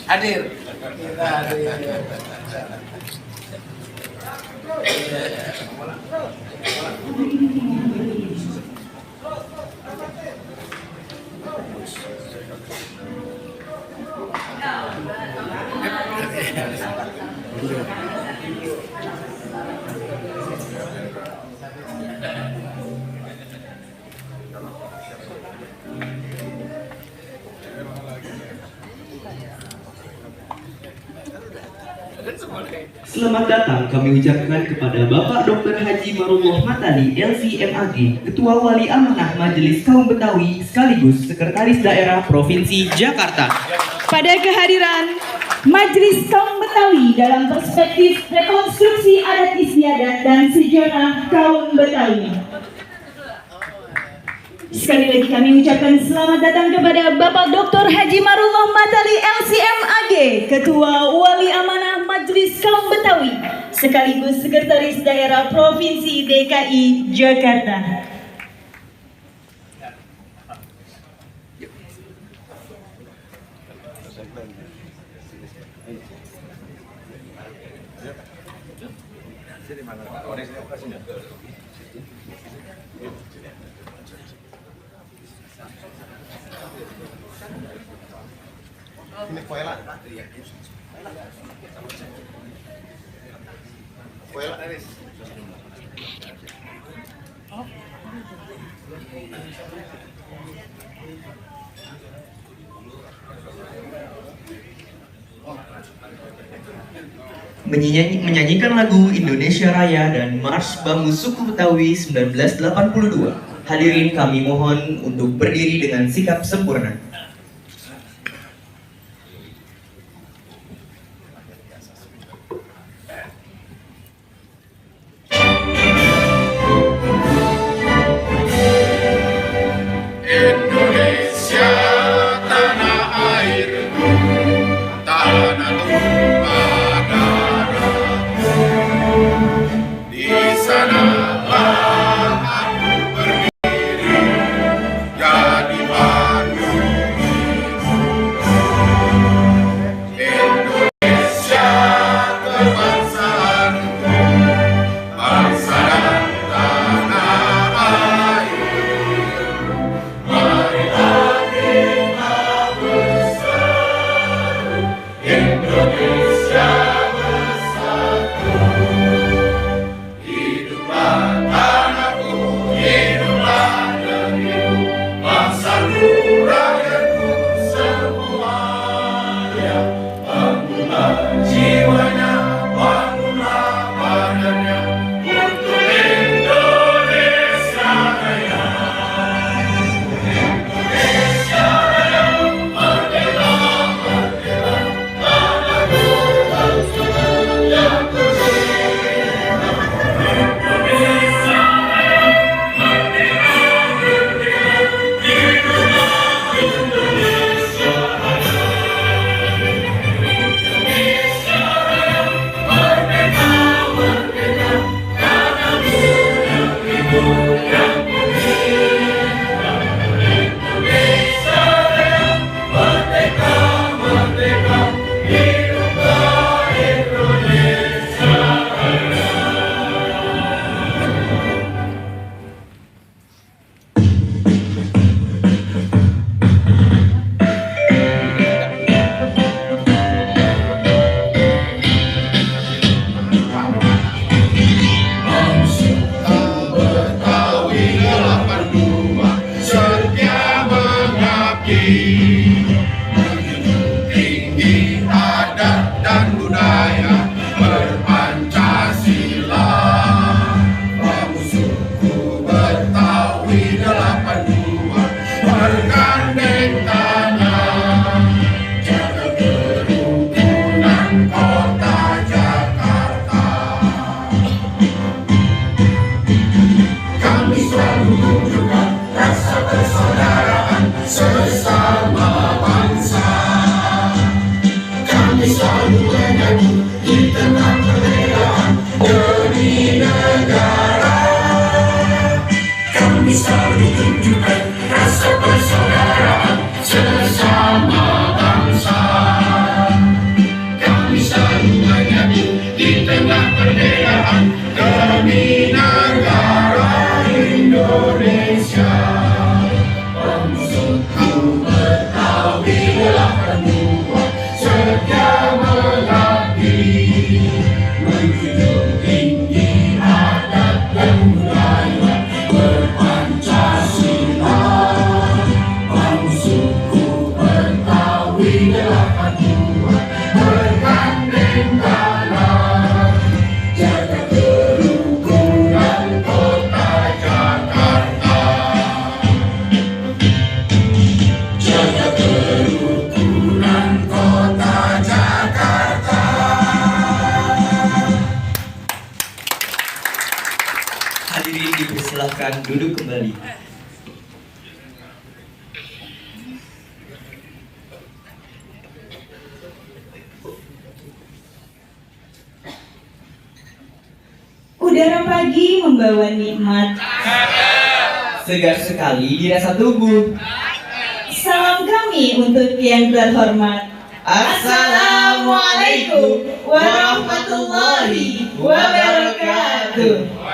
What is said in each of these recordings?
Hadir. Selamat datang kami ucapkan kepada Bapak Dr. Haji Marullah Matali, LC-MAG, Ketua Wali Amanah Majelis Kaum Betawi sekaligus Sekretaris Daerah Provinsi Jakarta. Pada kehadiran Majelis Kaum Betawi dalam perspektif rekonstruksi adat istiadat dan sejarah kaum Betawi. Sekali lagi kami ucapkan selamat datang kepada Bapak Dr. Haji Marullah Matali, LC-MAG, Ketua Wali Amanah Majelis Kaum Betawi sekaligus Sekretaris Daerah Provinsi DKI Jakarta. Ini Voela. Voela. Menyanyikan lagu Indonesia Raya dan Mars Bambu Suku Betawi 1982. Hadirin kami mohon untuk berdiri dengan sikap sempurna. Indonesia tanah airku, tanah tumpah darahku. Di sanalah aku berdiri, jadi bandung. Indonesia kebangsaanku, bangsa dan tanah air. Marilah kita bersatu, Indonesia bersatu. Hiduplah tanahku, hiduplah negeriku, bangsaku, rakyatku semuanya. Bangunlah jiwanya, bangunlah badannya untuk Indonesia Raya. Tinggi adat dan budaya berpancasila. Kamu suku Betawi 82 bergandeng tangan, jaga kerukunan kota Jakarta. Kami selalu tunjukkan rasa persaudaraan sesama silakan duduk kembali. Udara pagi membawa nikmat. Segar sekali dirasa tubuh. Salam kami untuk yang terhormat. Assalamualaikum warahmatullahi wabarakatuh.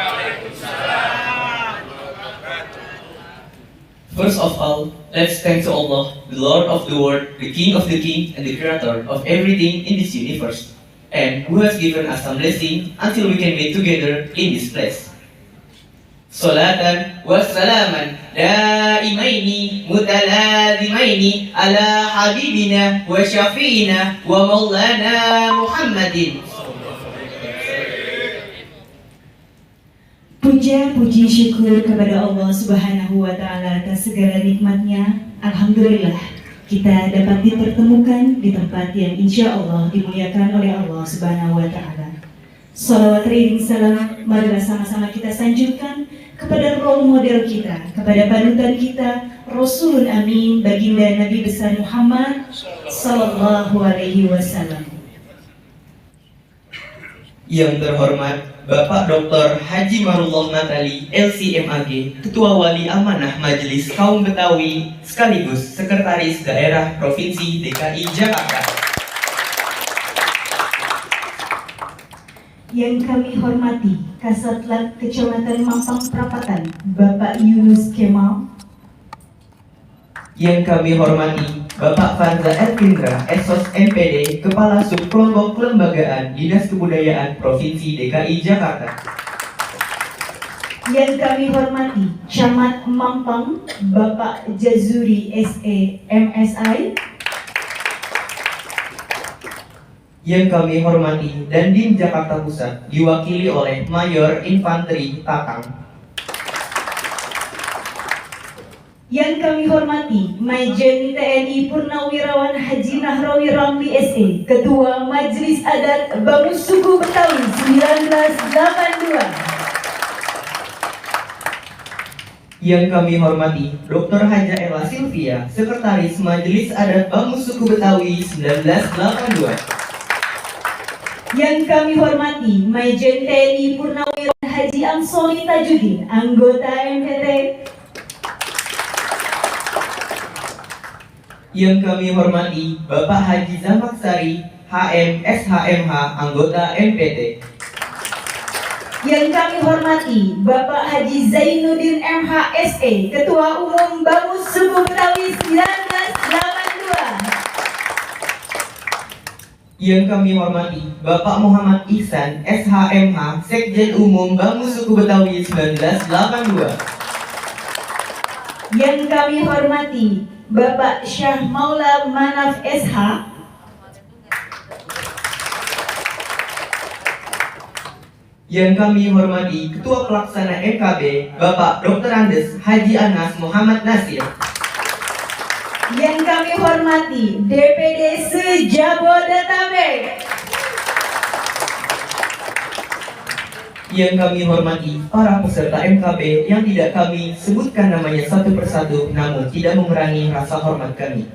First of all, let's thank to Allah, the Lord of the world, the King of the King, and the Creator of everything in this universe, and who has given us some blessing until we can meet together in this place. Salatan wa salaman daimaini mutalazimaini ala habibina wa syafi'ina wa maulana Muhammadin. Puja, puji, syukur kepada Allah Subhanahu wa Ta'ala atas segala nikmatnya. Alhamdulillah, kita dapat dipertemukan di tempat yang insya Allah dimuliakan oleh Allah Subhanahu wa Ta'ala. Salawat ring salam, marilah sama-sama kita sanjurkan kepada role model kita, kepada panutan kita, Rasulun Amin, baginda Nabi besar Muhammad Sallallahu Alaihi Wasallam. Yang terhormat Bapak Dr. Haji Marullah Matali, LCMAG, Ketua Wali Amanah Majelis Kaum Betawi, sekaligus Sekretaris Daerah Provinsi DKI Jakarta. Yang kami hormati Kasatlat Kecamatan Mampang Perapatan, Bapak Yunus Kemal. Yang kami hormati Bapak Fanza Elvindra, Esos MPD, Kepala Subkelompok Kelembagaan Dinas Kebudayaan Provinsi DKI Jakarta. Yang kami hormati Camat Mampang, Bapak Jazuri SE MSI. Yang kami hormati Dandim Jakarta Pusat, diwakili oleh Mayor Infanteri Tatang. Yang kami hormati Majen TNI Purnawirawan Haji Nahrawi Ramli SE, Ketua Majelis Adat Bamus Suku Betawi 1982. Yang kami hormati Dr. Haja Ella Silvia, Sekretaris Majelis Adat Bamus Suku Betawi 1982. Yang kami hormati Majen TNI Purnawirawan Haji Amsoli Tajudin, anggota MPT. Yang kami hormati Bapak Haji Zamaksari, HM SHMH, anggota MPT. Yang kami hormati Bapak Haji Zainuddin MHSE, Ketua Umum Bamus Suku Betawi 1982. Yang kami hormati Bapak Muhammad Ihsan, SHMH, Sekjen Umum Bamus Suku Betawi 1982. Yang kami hormati Bapak Syah Maula Manaf SH. Yang kami hormati Ketua Pelaksana MKB, Bapak Dr. Andes Haji Anas Muhammad Nasir. Yang kami hormati DPD se-Jabodetabek. Yang kami hormati para peserta MKB yang tidak kami sebutkan namanya satu persatu, namun tidak mengurangi rasa hormat kami.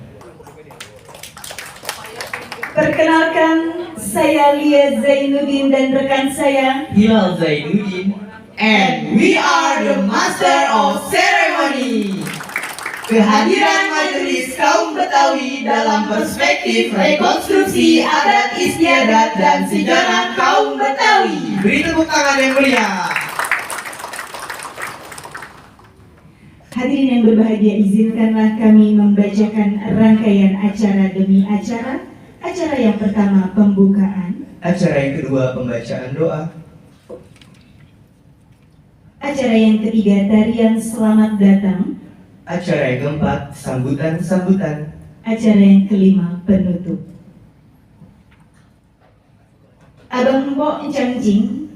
Perkenalkan, saya Lia Zainuddin dan rekan saya Hilal Zainuddin, and we are the Master of Ceremony. Kehadiran Majelis Kaum Betawi dalam perspektif rekonstruksi adat istiadat dan sejarah kaum Betawi. Beri tepuk tangan yang meriah. Hadirin yang berbahagia, izinkanlah kami membacakan rangkaian acara demi acara. Acara yang pertama pembukaan, Acara yang kedua pembacaan doa. acara yang ketiga tarian selamat datang, Acara yang keempat sambutan-sambutan. acara yang kelima penutup. Abang Empok Encang-Cing,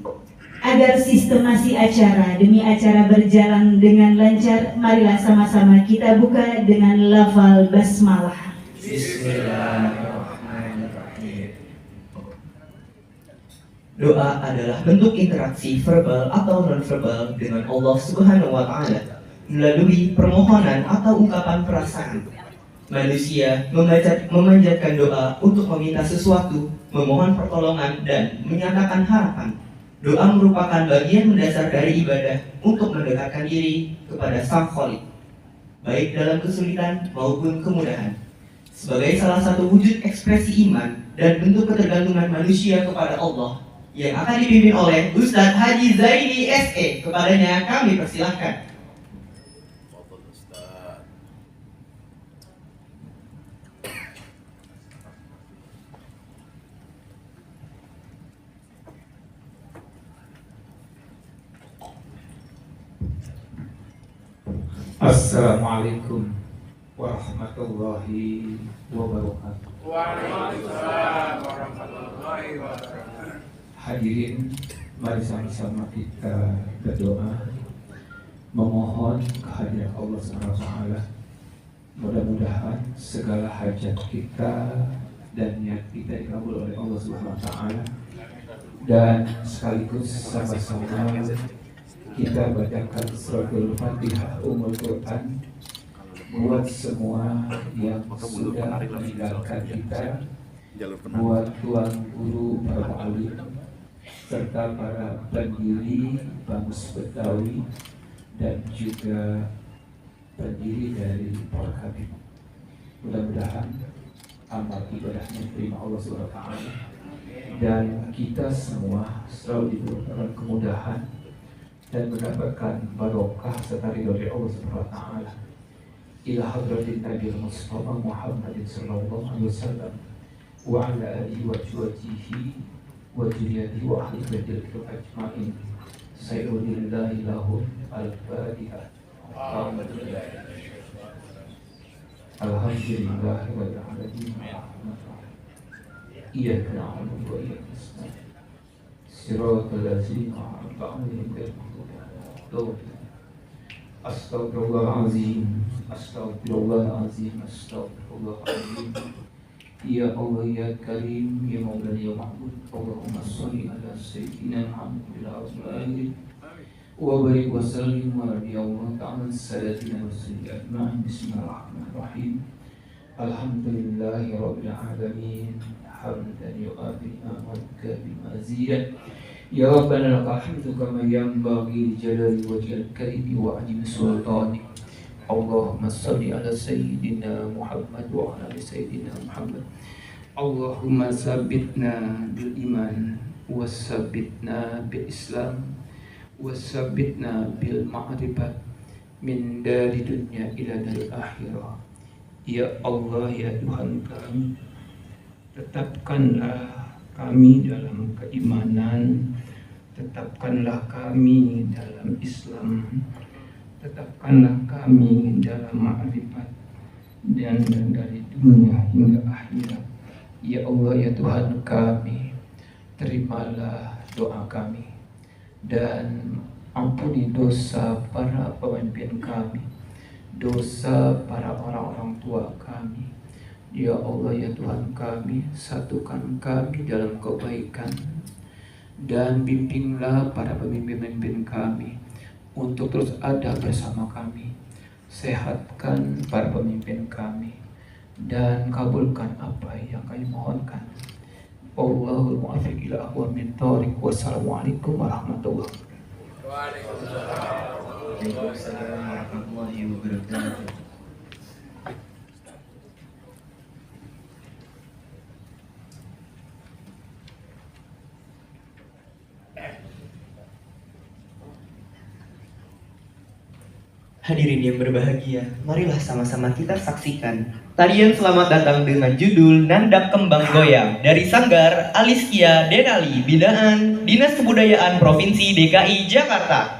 agar sistemasi acara demi acara berjalan dengan lancar, marilah sama-sama kita buka dengan lafal basmalah. Bismillahirrahmanirrahim. Doa adalah bentuk interaksi verbal atau nonverbal dengan Allah Subhanahu wa Ta'ala melalui permohonan atau ungkapan perasaan. Manusia memanjatkan doa untuk meminta sesuatu, memohon pertolongan, dan menyatakan harapan. Doa merupakan bagian mendasar dari ibadah untuk mendekatkan diri kepada Sang Khalik, baik dalam kesulitan maupun kemudahan. Sebagai salah satu wujud ekspresi iman dan bentuk ketergantungan manusia kepada Allah, yang akan dipimpin oleh Ustadz Haji Zaini SE. Kepadanya kami persilahkan. Assalamualaikum warahmatullahi wabarakatuh. Waalaikumsalam warahmatullahi wabarakatuh. Hadirin, mari sama-sama kita berdoa memohon kehadiran Allah SWT. Mudah-mudahan segala hajat kita dan niat kita dikabul oleh Allah SWT. Dan sekaligus sama-sama kita bacakan suratul Fatihah Ummul Quran buat semua yang sudah meninggalkan kita, buat tuan guru para alim serta para pendiri Bamus Betawi dan juga pendiri dari Porkabim. Mudah-mudahan amal ibadahnya diterima Allah SWT dan kita semua selalu diberikan kemudahan dan mendapatkan barokah serta ridho dari Allah SWT. Ila hadratin Nabi Mustafa Muhammadin sallallahu alaihi wasallam wa ala alihi wa sahbihi wa dzurriyyatihi wa ahli baitil ajmain. Sayyidillah lahu al-Fatihah. Alhamdulillah rabbil alamin. Iyyaka na'budu wa iyyaka nasta'in. Siratal ladzina an'amta 'alaihim ghairil maghdubi 'alaihim. Astagfirullahaladzim, astagfirullahaladzim, astagfirullahaladzim. Ya Allah ya Karim, ya Maulana ya Mahmud, Allahumma salli ala Sayyidina Muhammad wa barik wa sallim wa radiyallahu ta'ala salatina wa sallim ajma'in. Bismillahirrahmanirrahim. Alhamdulillahi rabbil alamin, hamdan yu'afi ni'amaka bimazidah. Ya Rabbana lakal hamdu kama yanbaghi li jalali wajhil karimi wa 'azimi sultanik. Allahumma shalli ala sayyidina Muhammad wa ala ali sayyidina Muhammad. Allahumma sabbitna bil iman wasabbitna bil Islam wasabbitna bil ma'rifat min dari dunya ila dari akhirah. Ya Allah ya Tuhan kami, tetapkanlah kami dalam keimanan, tetapkanlah kami dalam Islam, tetapkanlah kami dalam ma'rifat dan dari dunia hingga akhirat. Ya Allah ya Tuhan kami, terimalah doa kami dan ampuni dosa para pemimpin kami, dosa para orang-orang tua kami. Ya Allah ya Tuhan kami, satukan kami dalam kebaikan dan bimbinglah para pemimpin-pemimpin kami untuk terus ada bersama kami. Sehatkan para pemimpin kami dan kabulkan apa yang kami mohonkan. Allahul muwaffiq ila aqwamit thoriq. Wassalamualaikum warahmatullahi wabarakatuh. Waalaikumsalam warahmatullahi wabarakatuh. Hadirin yang berbahagia, marilah sama-sama kita saksikan tarian selamat datang dengan judul Nandak Kembang Goyang dari Sanggar Aliskia Denali, Binaan Dinas Kebudayaan Provinsi DKI Jakarta.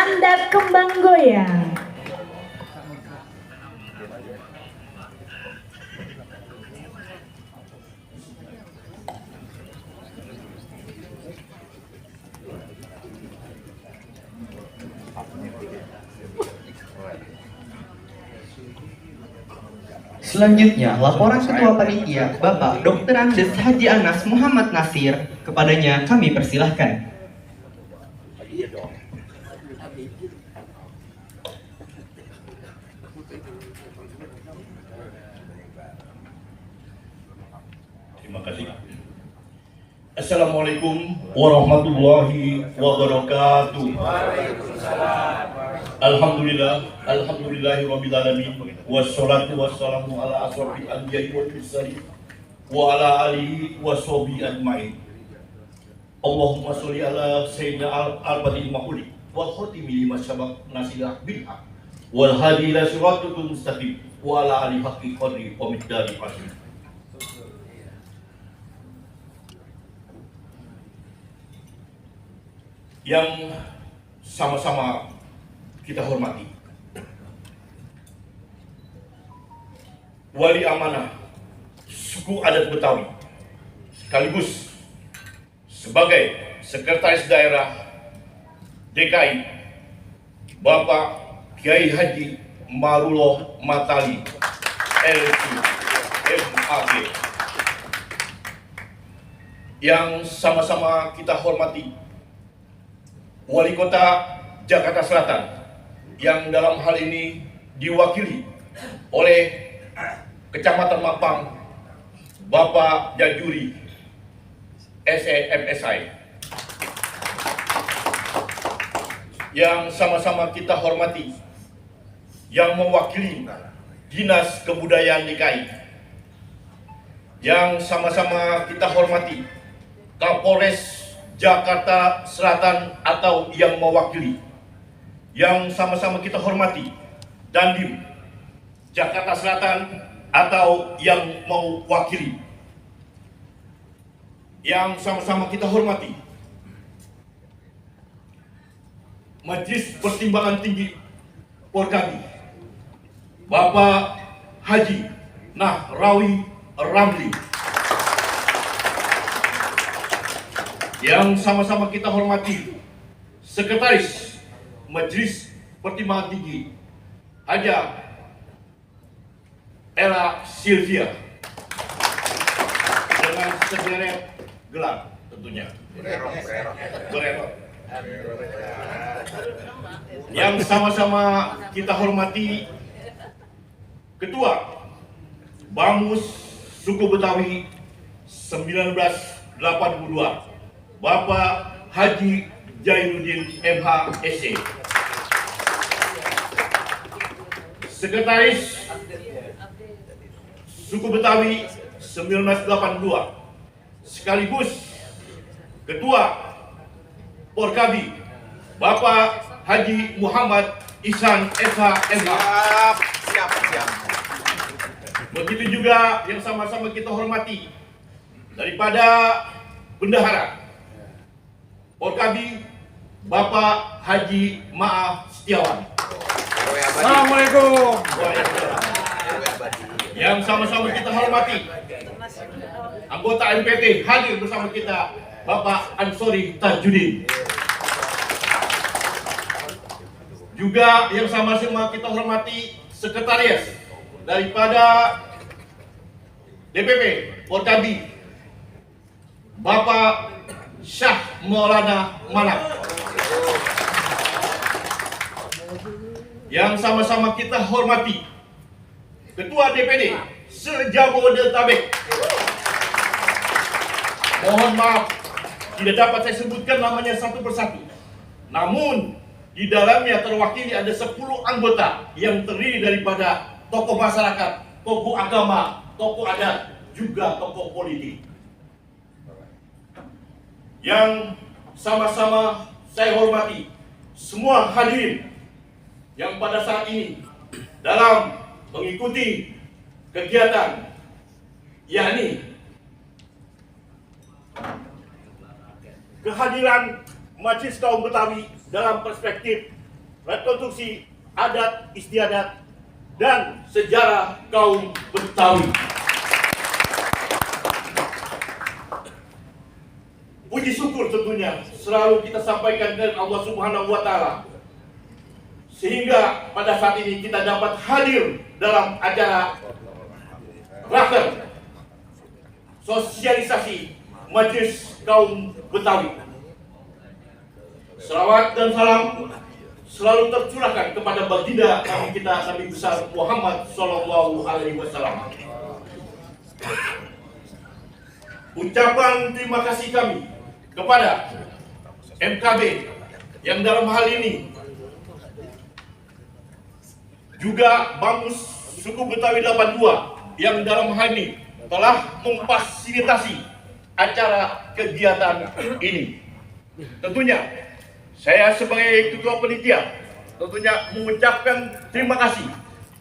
Anda kembang goyang. Selanjutnya, laporan Ketua Panitia, Bapak Dr. Andes Haji Anas Muhammad Nasir. Kepadanya kami persilahkan. Terima kasih. Assalamualaikum warahmatullahi wabarakatuh. Alhamdulillahi rabbil alamin. Wassalatu wassalamu ala asrofil anbiya'i wal mursalin wa ala alihi washabihi ajmain. Allahumma sholli ala sayyidina al-fatihil mahuli wal khatimi lima sabaq nasilah bil haq wal hadi ila siratal mustaqim wa ala alihi haqqi qadri wa miqdari azim. Yang sama-sama kita hormati, wali amanah suku adat Betawi sekaligus sebagai sekretaris daerah DKI, Bapak Kiai Haji Marullah Matali LC-MAG, yang sama-sama kita hormati, Wali Kota Jakarta Selatan yang dalam hal ini diwakili oleh Kecamatan Mampang, Bapak Jajuri SEMSI, yang sama-sama kita hormati, yang mewakili Dinas Kebudayaan DKI, yang sama-sama kita hormati Kapolres Jakarta Selatan atau yang mewakili, yang sama-sama kita hormati Dandim Jakarta Selatan atau yang mewakili, yang sama-sama kita hormati Majelis Pertimbangan Tinggi Porkabi, Bapak Haji Nahrawi Ramli, yang sama-sama kita hormati Sekretaris Majelis Pertimbangan Tinggi Haja Ella Silvia dengan sederet gelar tentunya. Berero. Yang sama-sama kita hormati Ketua Bamus Suku Betawi 1982, Bapak Haji Jainuddin MH SE, Sekretaris Suku Betawi 1982 sekaligus Ketua Porkabi, Bapak Haji Muhammad Ihsan SH MH. Siap. Begitu juga yang sama-sama kita hormati daripada Bendahara Porkabi, Bapak Haji Maah Setiawan. Assalamualaikum. Yang sama-sama kita hormati anggota MPT hadir bersama kita, Bapak Ansori Tajudin. Juga yang sama-sama kita hormati Sekretaris daripada DPP Porkabi, Bapak Syah Maulana Manak. Yang sama-sama kita hormati Ketua DPD se-Jabodetabek. Mohon maaf, tidak dapat saya sebutkan namanya satu persatu. Namun, di dalamnya terwakili ada 10 anggota yang terdiri daripada tokoh masyarakat, tokoh agama, tokoh adat, juga tokoh politik. Yang sama-sama saya hormati semua hadirin yang pada saat ini dalam mengikuti kegiatan, yakni kehadiran Majelis Kaum Betawi dalam perspektif rekonstruksi adat istiadat, dan sejarah kaum Betawi. Puji syukur tentunya selalu kita sampaikan kepada Allah Subhanahu wa Ta'ala, sehingga pada saat ini kita dapat hadir dalam acara raker sosialisasi Majelis Kaum Betawi. Selawat dan salam selalu tercurahkan kepada baginda Nabi kita, Nabi besar Muhammad Sallallahu Alaihi Wasallam. Ucapan terima kasih kami kepada MKB yang dalam hal ini juga Bamus Suku Betawi 82 yang dalam hal ini telah memfasilitasi acara kegiatan ini. Tentunya saya sebagai ketua panitia tentunya mengucapkan terima kasih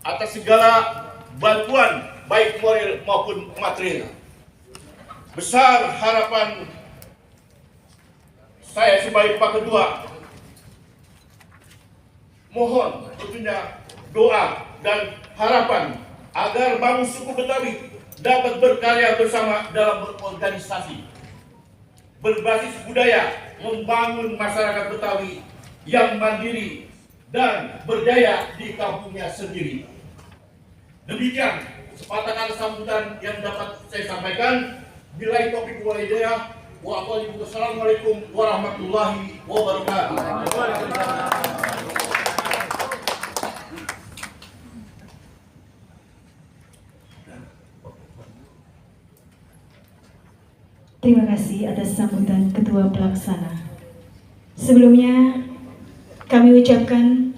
atas segala bantuan baik moral maupun material. Besar harapan saya sebagai Pak Ketua, mohon tentunya doa dan harapan agar Bamus Suku Betawi dapat berkarya bersama dalam berorganisasi, berbasis budaya, membangun masyarakat Betawi yang mandiri dan berdaya di kampungnya sendiri. Demikian sepatah kata sambutan yang dapat saya sampaikan. Billahi taufiq wal hidayah. Wassalamualaikum warahmatullahi wabarakatuh. Terima kasih atas sambutan Ketua Pelaksana. Sebelumnya, kami ucapkan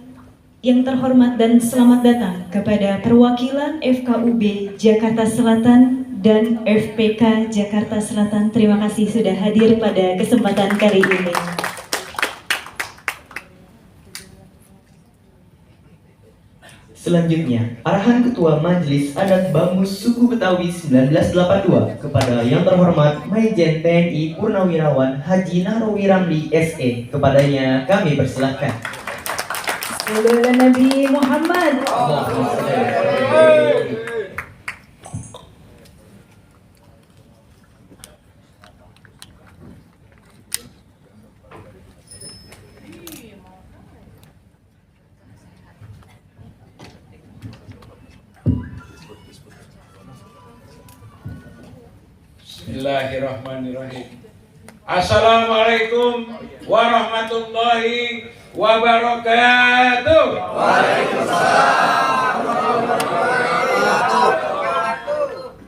yang terhormat dan selamat datang kepada perwakilan FKUB Jakarta Selatan dan FPK Jakarta Selatan. Terima kasih sudah hadir pada kesempatan kali ini. Selanjutnya, arahan Ketua Majelis Adat Bamus Suku Betawi 1982 kepada yang terhormat Majen TNI Purnawirawan Haji Nahrawi Ramli SE. Kepadanya kami persilahkan. Sallallahu Nabi Muhammad. Bismillahirrahmanirrahim. Assalamualaikum warahmatullahi wabarakatuh.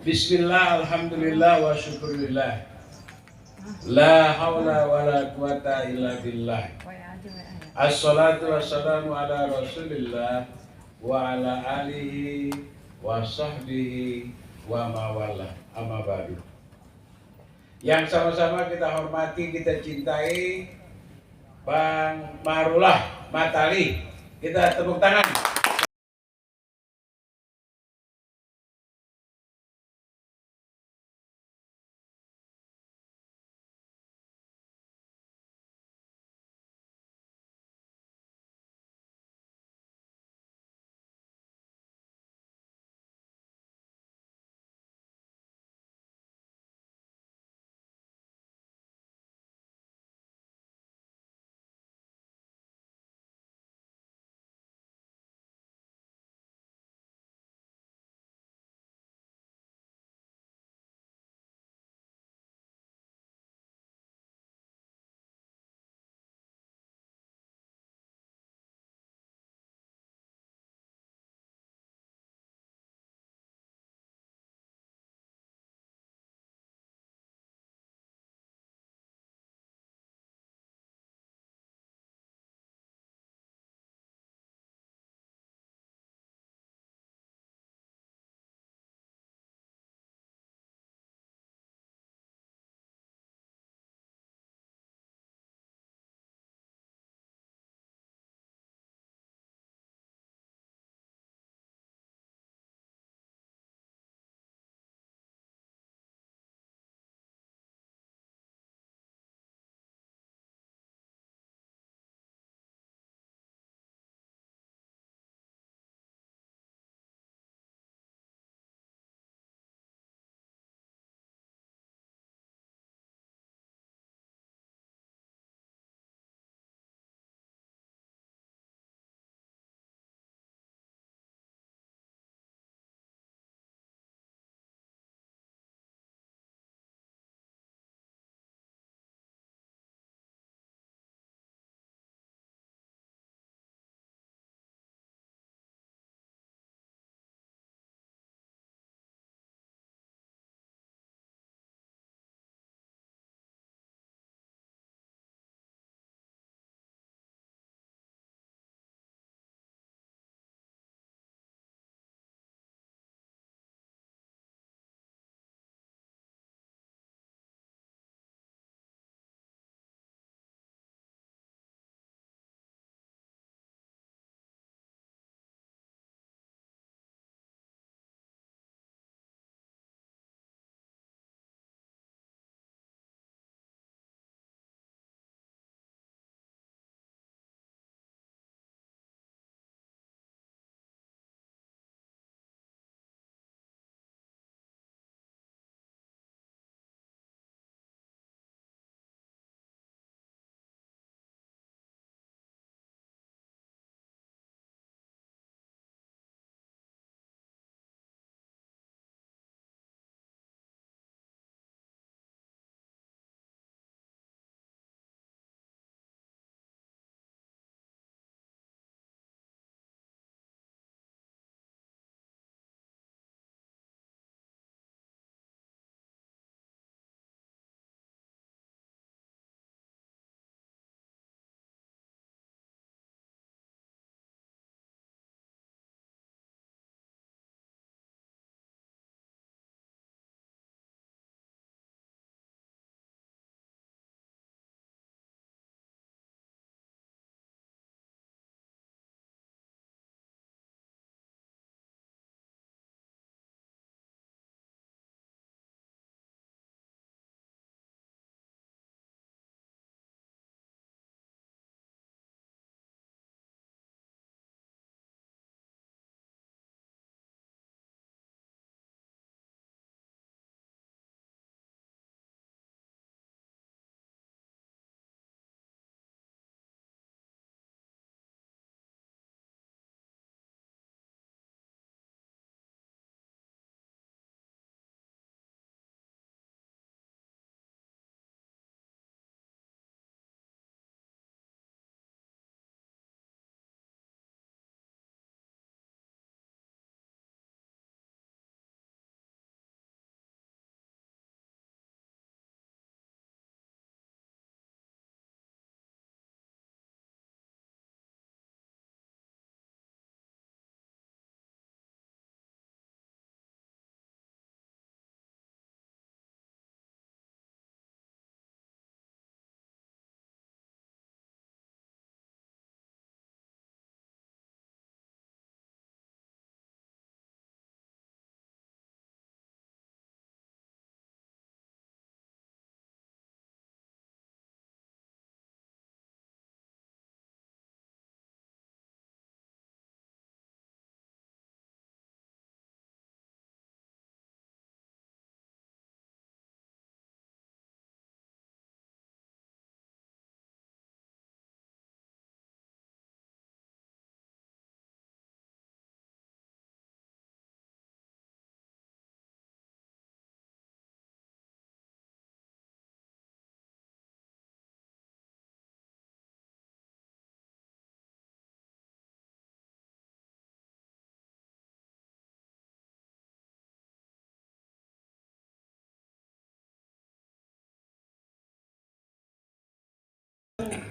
Bismillah, alhamdulillah, wa syukurillah. La hawla wa la quwata illa billah. Assalatu wassalamu ala rasulillah wa ala alihi wa sahbihi wa mawala. Amma ba'du. Yang sama-sama kita hormati, kita cintai Bang Marullah Matali. Kita tepuk tangan.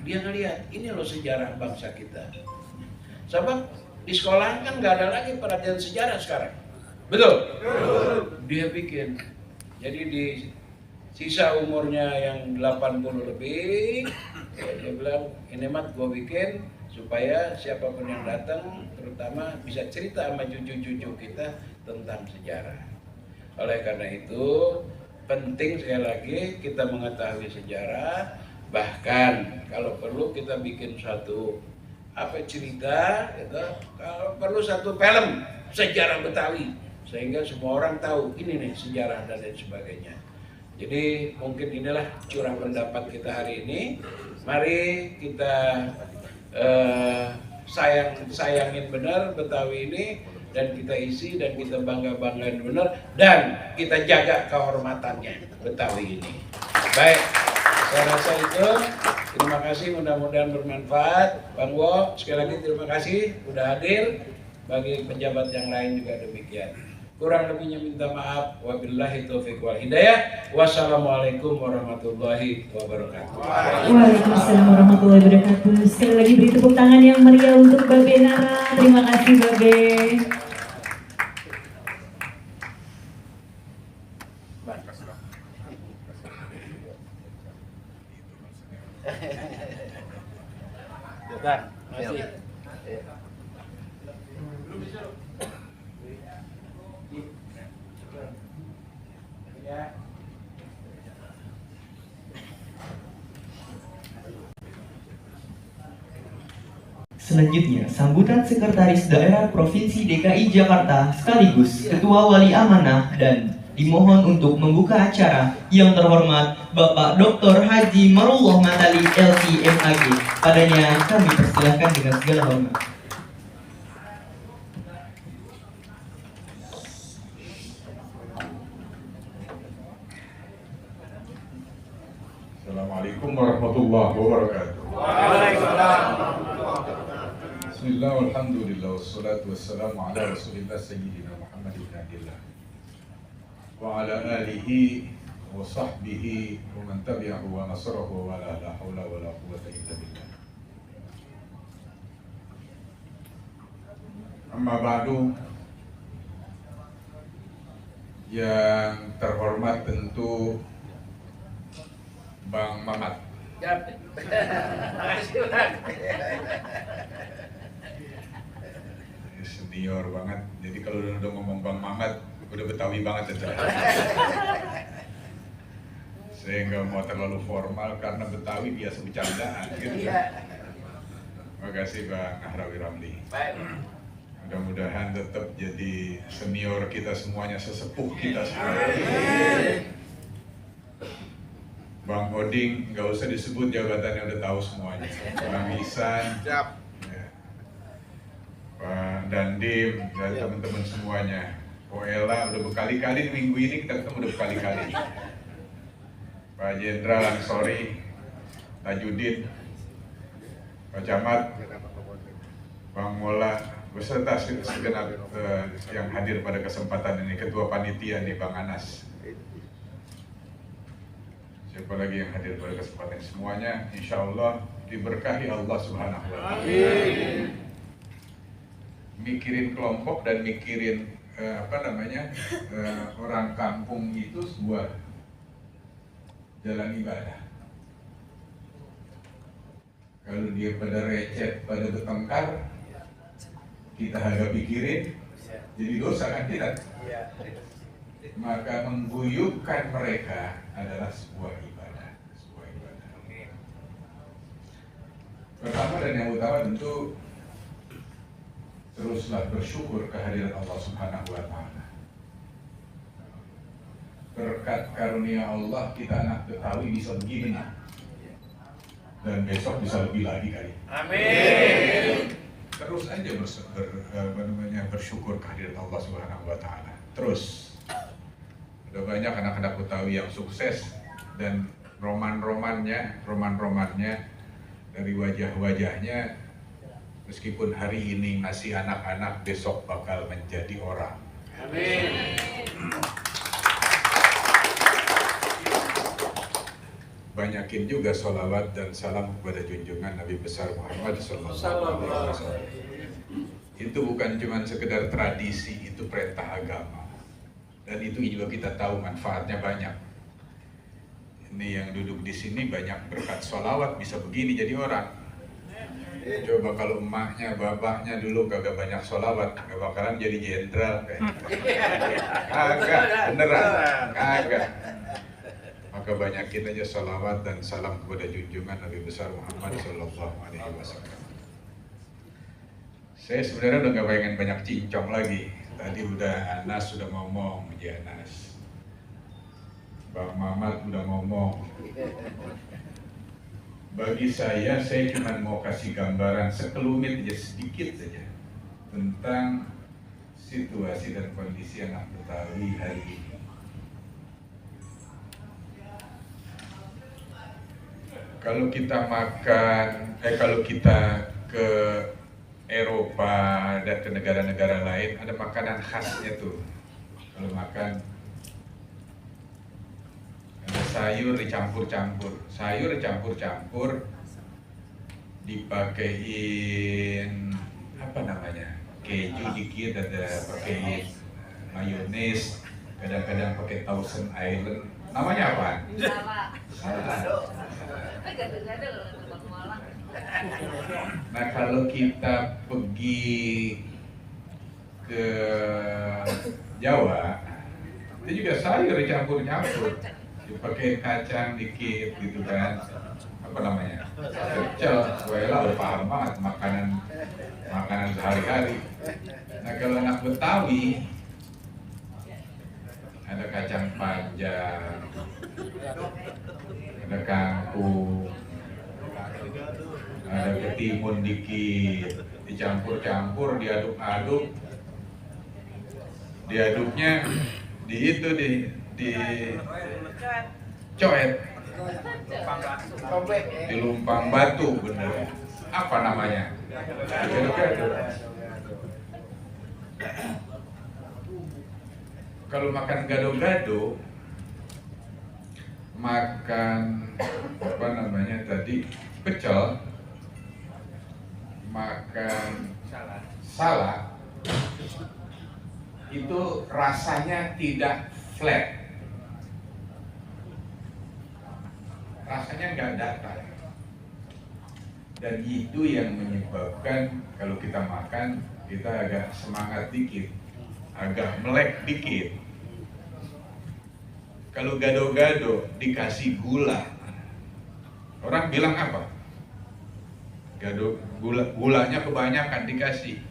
dia ngelihat ini loh sejarah bangsa kita. Sebab di sekolah kan nggak ada lagi perhatian sejarah sekarang. Betul? Dia bikin. Jadi di sisa umurnya yang 80 lebih, ya dia bilang, ini mat gue bikin supaya siapapun yang datang, terutama bisa cerita sama cucu-cucu kita tentang sejarah. Oleh karena itu, penting sekali lagi kita mengetahui sejarah, bahkan kalau perlu kita bikin satu cerita, gitu. Kalau perlu satu film sejarah Betawi, sehingga semua orang tahu ini nih sejarah dan lain sebagainya. Jadi mungkin inilah curah pendapat kita hari ini. Mari kita sayangin benar Betawi ini, dan kita isi dan kita banggain benar, dan kita jaga kehormatannya Betawi ini. Baik, saya rasa itu. Terima kasih, mudah-mudahan bermanfaat. Bang Wo, sekali lagi terima kasih sudah hadir. Bagi pejabat yang lain juga demikian. Kurang lebihnya minta maaf. Wabillahi taufiq wal hidayah. Wassalamualaikum warahmatullahi wabarakatuh. Waalaikumsalam warahmatullahi wabarakatuh. Sekali lagi beri tepuk tangan yang meriah untuk Babe Nara. Terima kasih Babe. Selanjutnya, sambutan Sekretaris Daerah Provinsi DKI Jakarta sekaligus Ketua Wali Amanah dan dimohon untuk membuka acara yang terhormat Bapak Dr. Haji Marullah Matali LC.MAG. Padanya kami persilahkan dengan segala hormat. Assalamualaikum warahmatullahi wabarakatuh. Bismillah, walhamdulillah, wassalatu wassalamu ala rasulillah sayyidina Muhammad ibn Abdillah wa ala alihi wa sahbihi wa man tabi'ahu wa nasarahu wa la hawla wa la quwwata illa billah. Amma ba'du, yang terhormat tentu Bang Mamat. Senior banget, jadi kalau udah ngomong Bang Mamat, udah Betawi banget itu. Saya nggak mau terlalu formal karena Betawi biasa bercandaan gitu. Terima kasih Bang Nahrawi Ramli. Mudah-mudahan tetap jadi senior kita semuanya, sesepuh kita semua. Bang Oding, nggak usah disebut jabatannya, udah tahu semuanya. Bang Isan, ya. Pak Dandim, dan teman-teman semuanya. Koela udah berkali-kali minggu ini kita ketemu udah berkali-kali. Pak Jenderal Ansori, Tajudin, Pak Camat, Bang Mola, beserta segenap yang hadir pada kesempatan ini, Ketua Panitia nih Bang Anas. Siapa lagi yang hadir pada kesempatan ini? Semuanya insya Allah diberkahi Allah Subhanahu wa Ta'ala. Mikirin kelompok dan mikirin orang kampung itu sebuah jalan ibadah. Kalau dia pada recet, pada bertengkar, kita agak pikirin, jadi dosa kan tidak? Maka mengguyupkan mereka adalah sebuah ibadah. Pertama dan yang utama tentu teruslah bersyukur kehadiran Allah Subhanahu wa Ta'ala. Berkat karunia Allah kita anak Betawi bisa begini, dan besok bisa lebih lagi kali. Amin. Terus aja bersyukur kehadiran Allah Subhanahu wa Ta'ala. Terus ada banyak anak-anak Betawi yang sukses, dan roman-romannya dari wajah-wajahnya, meskipun hari ini masih anak-anak, besok bakal menjadi orang. Amin. banyakin juga sholawat dan salam kepada junjungan Nabi besar Muhammad SAW. Itu bukan cuma sekedar tradisi, itu perintah agama. Dan itu juga kita tahu manfaatnya banyak. Ini yang duduk di sini banyak berkat sholawat bisa begini jadi orang. Coba kalau emaknya, bapaknya dulu kagak banyak sholawat, gak bakalan jadi jenderal kayaknya. Kagak, beneran, kagak. Maka banyakin aja sholawat dan salam kepada junjungan Nabi besar Muhammad SAW. Saya sebenarnya udah gak pengen banyak cincong lagi. Tadi udah Anas sudah ngomong, ya Anas. Bang Mamat udah ngomong. Bagi saya cuma mau kasih gambaran sekelumit aja, sedikit saja tentang situasi dan kondisi anak Betawi hari ini. Kalau kita kalau kita ke Eropa dan ke negara-negara lain, ada makanan khasnya tuh. Kalau makan ada sayur dicampur-campur, dipakein apa namanya, keju dikit, ada pakein mayones, kadang-kadang pakai Thousand Island. Namanya apa? Nah kalau kita pergi ke Jawa, itu juga sayur dicampur-campur, dipakai kacang dikit gitu kan, apa namanya, pecel, wela udah paham banget makanan sehari-hari. Nah kalau anak Betawi ada kacang panjang, ada kangkung, ada ketimun dikit, dicampur-campur, diaduk-aduk, diaduknya di coet, di lumpang batu, bener. Apa namanya? Kalau makan gado-gado, makan apa namanya tadi, pecel, makan salad, itu rasanya tidak flat, rasanya nggak datar, dan itu yang menyebabkan kalau kita makan kita agak semangat dikit, agak melek dikit. Kalau gado-gado dikasih gula, orang bilang apa? Gulanya kebanyakan dikasih,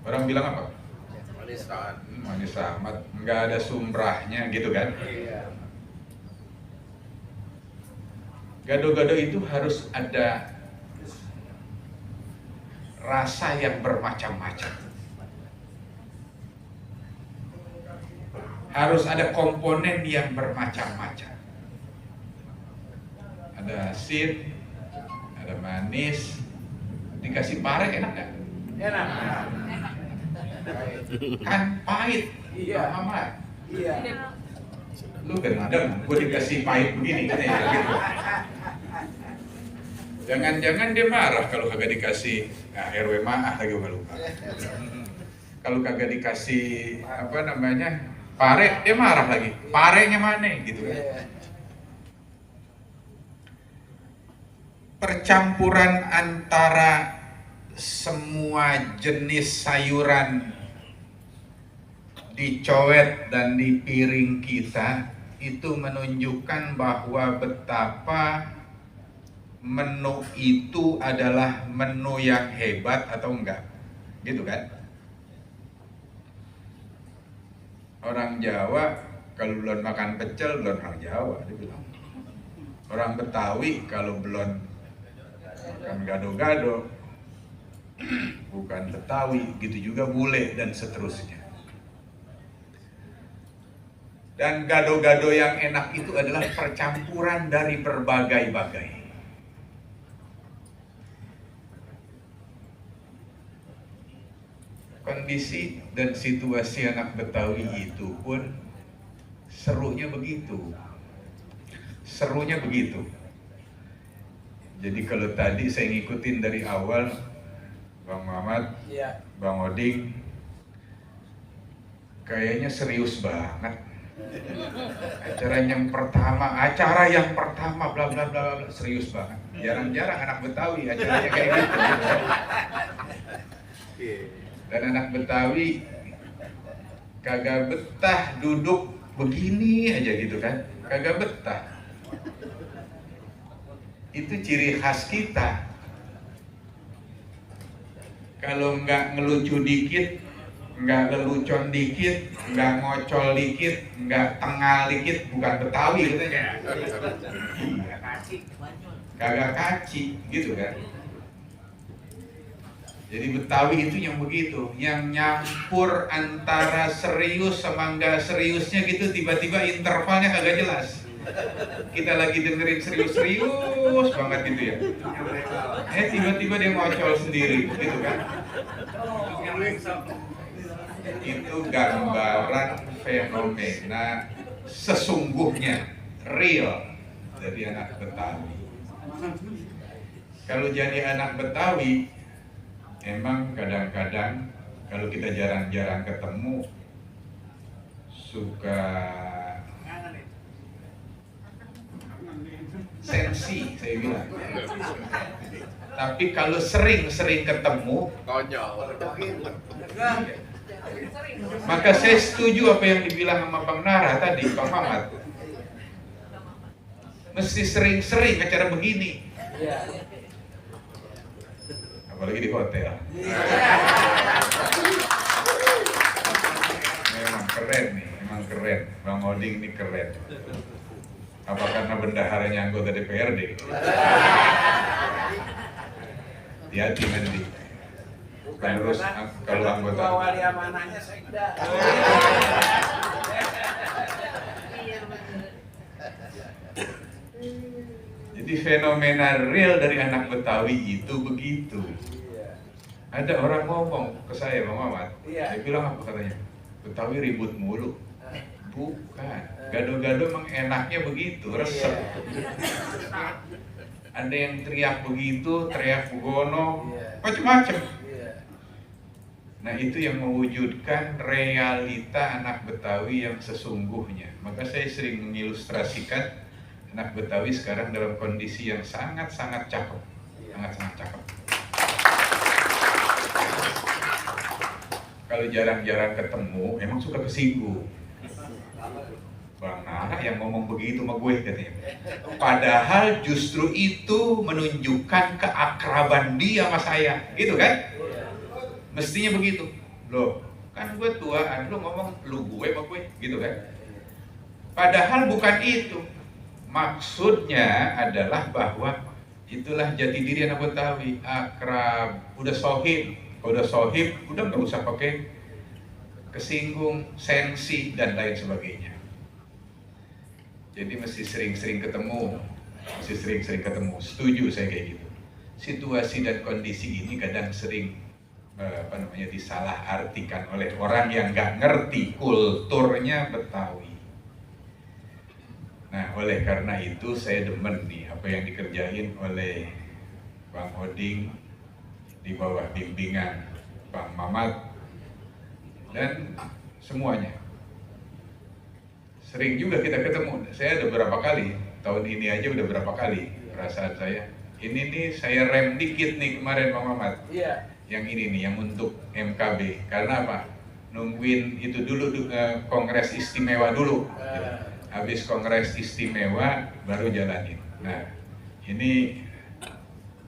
orang bilang apa? Manis amat, nggak ada sumbrahnya gitu kan? Gado-gado itu harus ada rasa yang bermacam-macam, harus ada komponen yang bermacam-macam, ada asin, ada manis, dikasih pare enak nggak? Enak. Kan pahit, amat. Iya. Lu gendeng, gue dikasih pahit begini kan ya gitu. Jangan-jangan dia marah kalau kagak dikasih, RW maaf lagi gue lupa. Kalau kagak dikasih apa namanya pare, dia marah lagi. Parenya mana gitu kan? Percampuran antara semua jenis sayuran dicoet dan di piring kita itu menunjukkan bahwa betapa menu itu adalah menu yang hebat atau enggak, gitu kan? Orang Jawa kalau belum makan pecel belum orang Jawa, dia bilang. Orang Betawi kalau belum makan gado-gado bukan Betawi, gitu juga bule dan seterusnya. Dan gado-gado yang enak itu adalah percampuran dari berbagai-bagai. Kondisi dan situasi anak Betawi itu pun serunya begitu. Jadi kalau tadi saya ngikutin dari awal, Bang Mamat, Iya. Bang Oding, kayaknya serius banget. Acara yang pertama, bla bla bla bla, serius banget. Jarang-jarang anak Betawi acaranya kayak gitu. Dan anak Betawi kagak betah duduk begini aja gitu kan, kagak betah. Itu ciri khas kita. Kalau nggak ngelucu dikit, nggak lelucon dikit, nggak ngocol dikit, nggak tengah dikit, bukan Betawi katanya. Kagak kaci, gitu kan. Jadi Betawi itu yang begitu, yang nyampur antara serius sama nggak seriusnya gitu, tiba-tiba intervalnya kagak jelas. Kita lagi dengerin serius-serius banget gitu ya. Tiba-tiba dia ngocol sendiri, gitu kan. Itu gambaran fenomena sesungguhnya, real dari anak Betawi. Kalau jadi anak Betawi, emang kadang-kadang kalau kita jarang-jarang ketemu, suka sensi, saya bilang. Tapi kalau sering-sering ketemu, maka saya setuju apa yang dibilang sama Bang Nara tadi, Bang Mamat. Mesti sering-sering acara begini. Apalagi di hotel. Memang keren nih, memang keren. Bang Oding ini keren. Apa karena bendaharanya anggota DPRD? Hati-hati nanti. Terus kalau anggota wali amanahnya sekda. Jadi fenomena real dari anak Betawi itu begitu. Ada orang ngomong ke saya, Bang Mamat, dia bilang apa katanya? Betawi ribut mulu. Bukan, gado-gado emang enaknya begitu, resep. Ada yang teriak begitu, teriak begono, macam-macam. Nah itu yang mewujudkan realita anak Betawi yang sesungguhnya. Maka saya sering mengilustrasikan anak Betawi sekarang dalam kondisi yang sangat-sangat cakep, sangat-sangat cakep. Kalau jarang-jarang ketemu, emang suka kesinggung. Bang Nara yang ngomong begitu sama gue katanya. Padahal justru itu menunjukkan keakraban dia sama saya, gitu kan? Mestinya begitu. Loh, kan gue tuaan, lu ngomong lu gue sama gue, gitu kan? Padahal bukan itu. Maksudnya adalah bahwa itulah jati diri anak Betawi, akrab, udah sohib, udah nggak usah pakai kesinggung, sensi dan lain sebagainya. Jadi mesti sering-sering ketemu, Setuju saya kayak gitu. Situasi dan kondisi ini kadang sering disalahartikan oleh orang yang nggak ngerti kulturnya Betawi. Nah, oleh karena itu saya demen nih apa yang dikerjain oleh Bang Oding di bawah bimbingan Bang Mamat dan semuanya. Sering juga kita ketemu. Saya ada berapa kali, tahun ini aja udah berapa kali perasaan saya. Ini nih saya rem dikit nih kemarin Bang Mamat. Iya. Yang ini nih, yang untuk MKB. Karena apa? Nungguin itu dulu, kongres istimewa dulu. Habis kongres istimewa baru jalanin. Nah, ini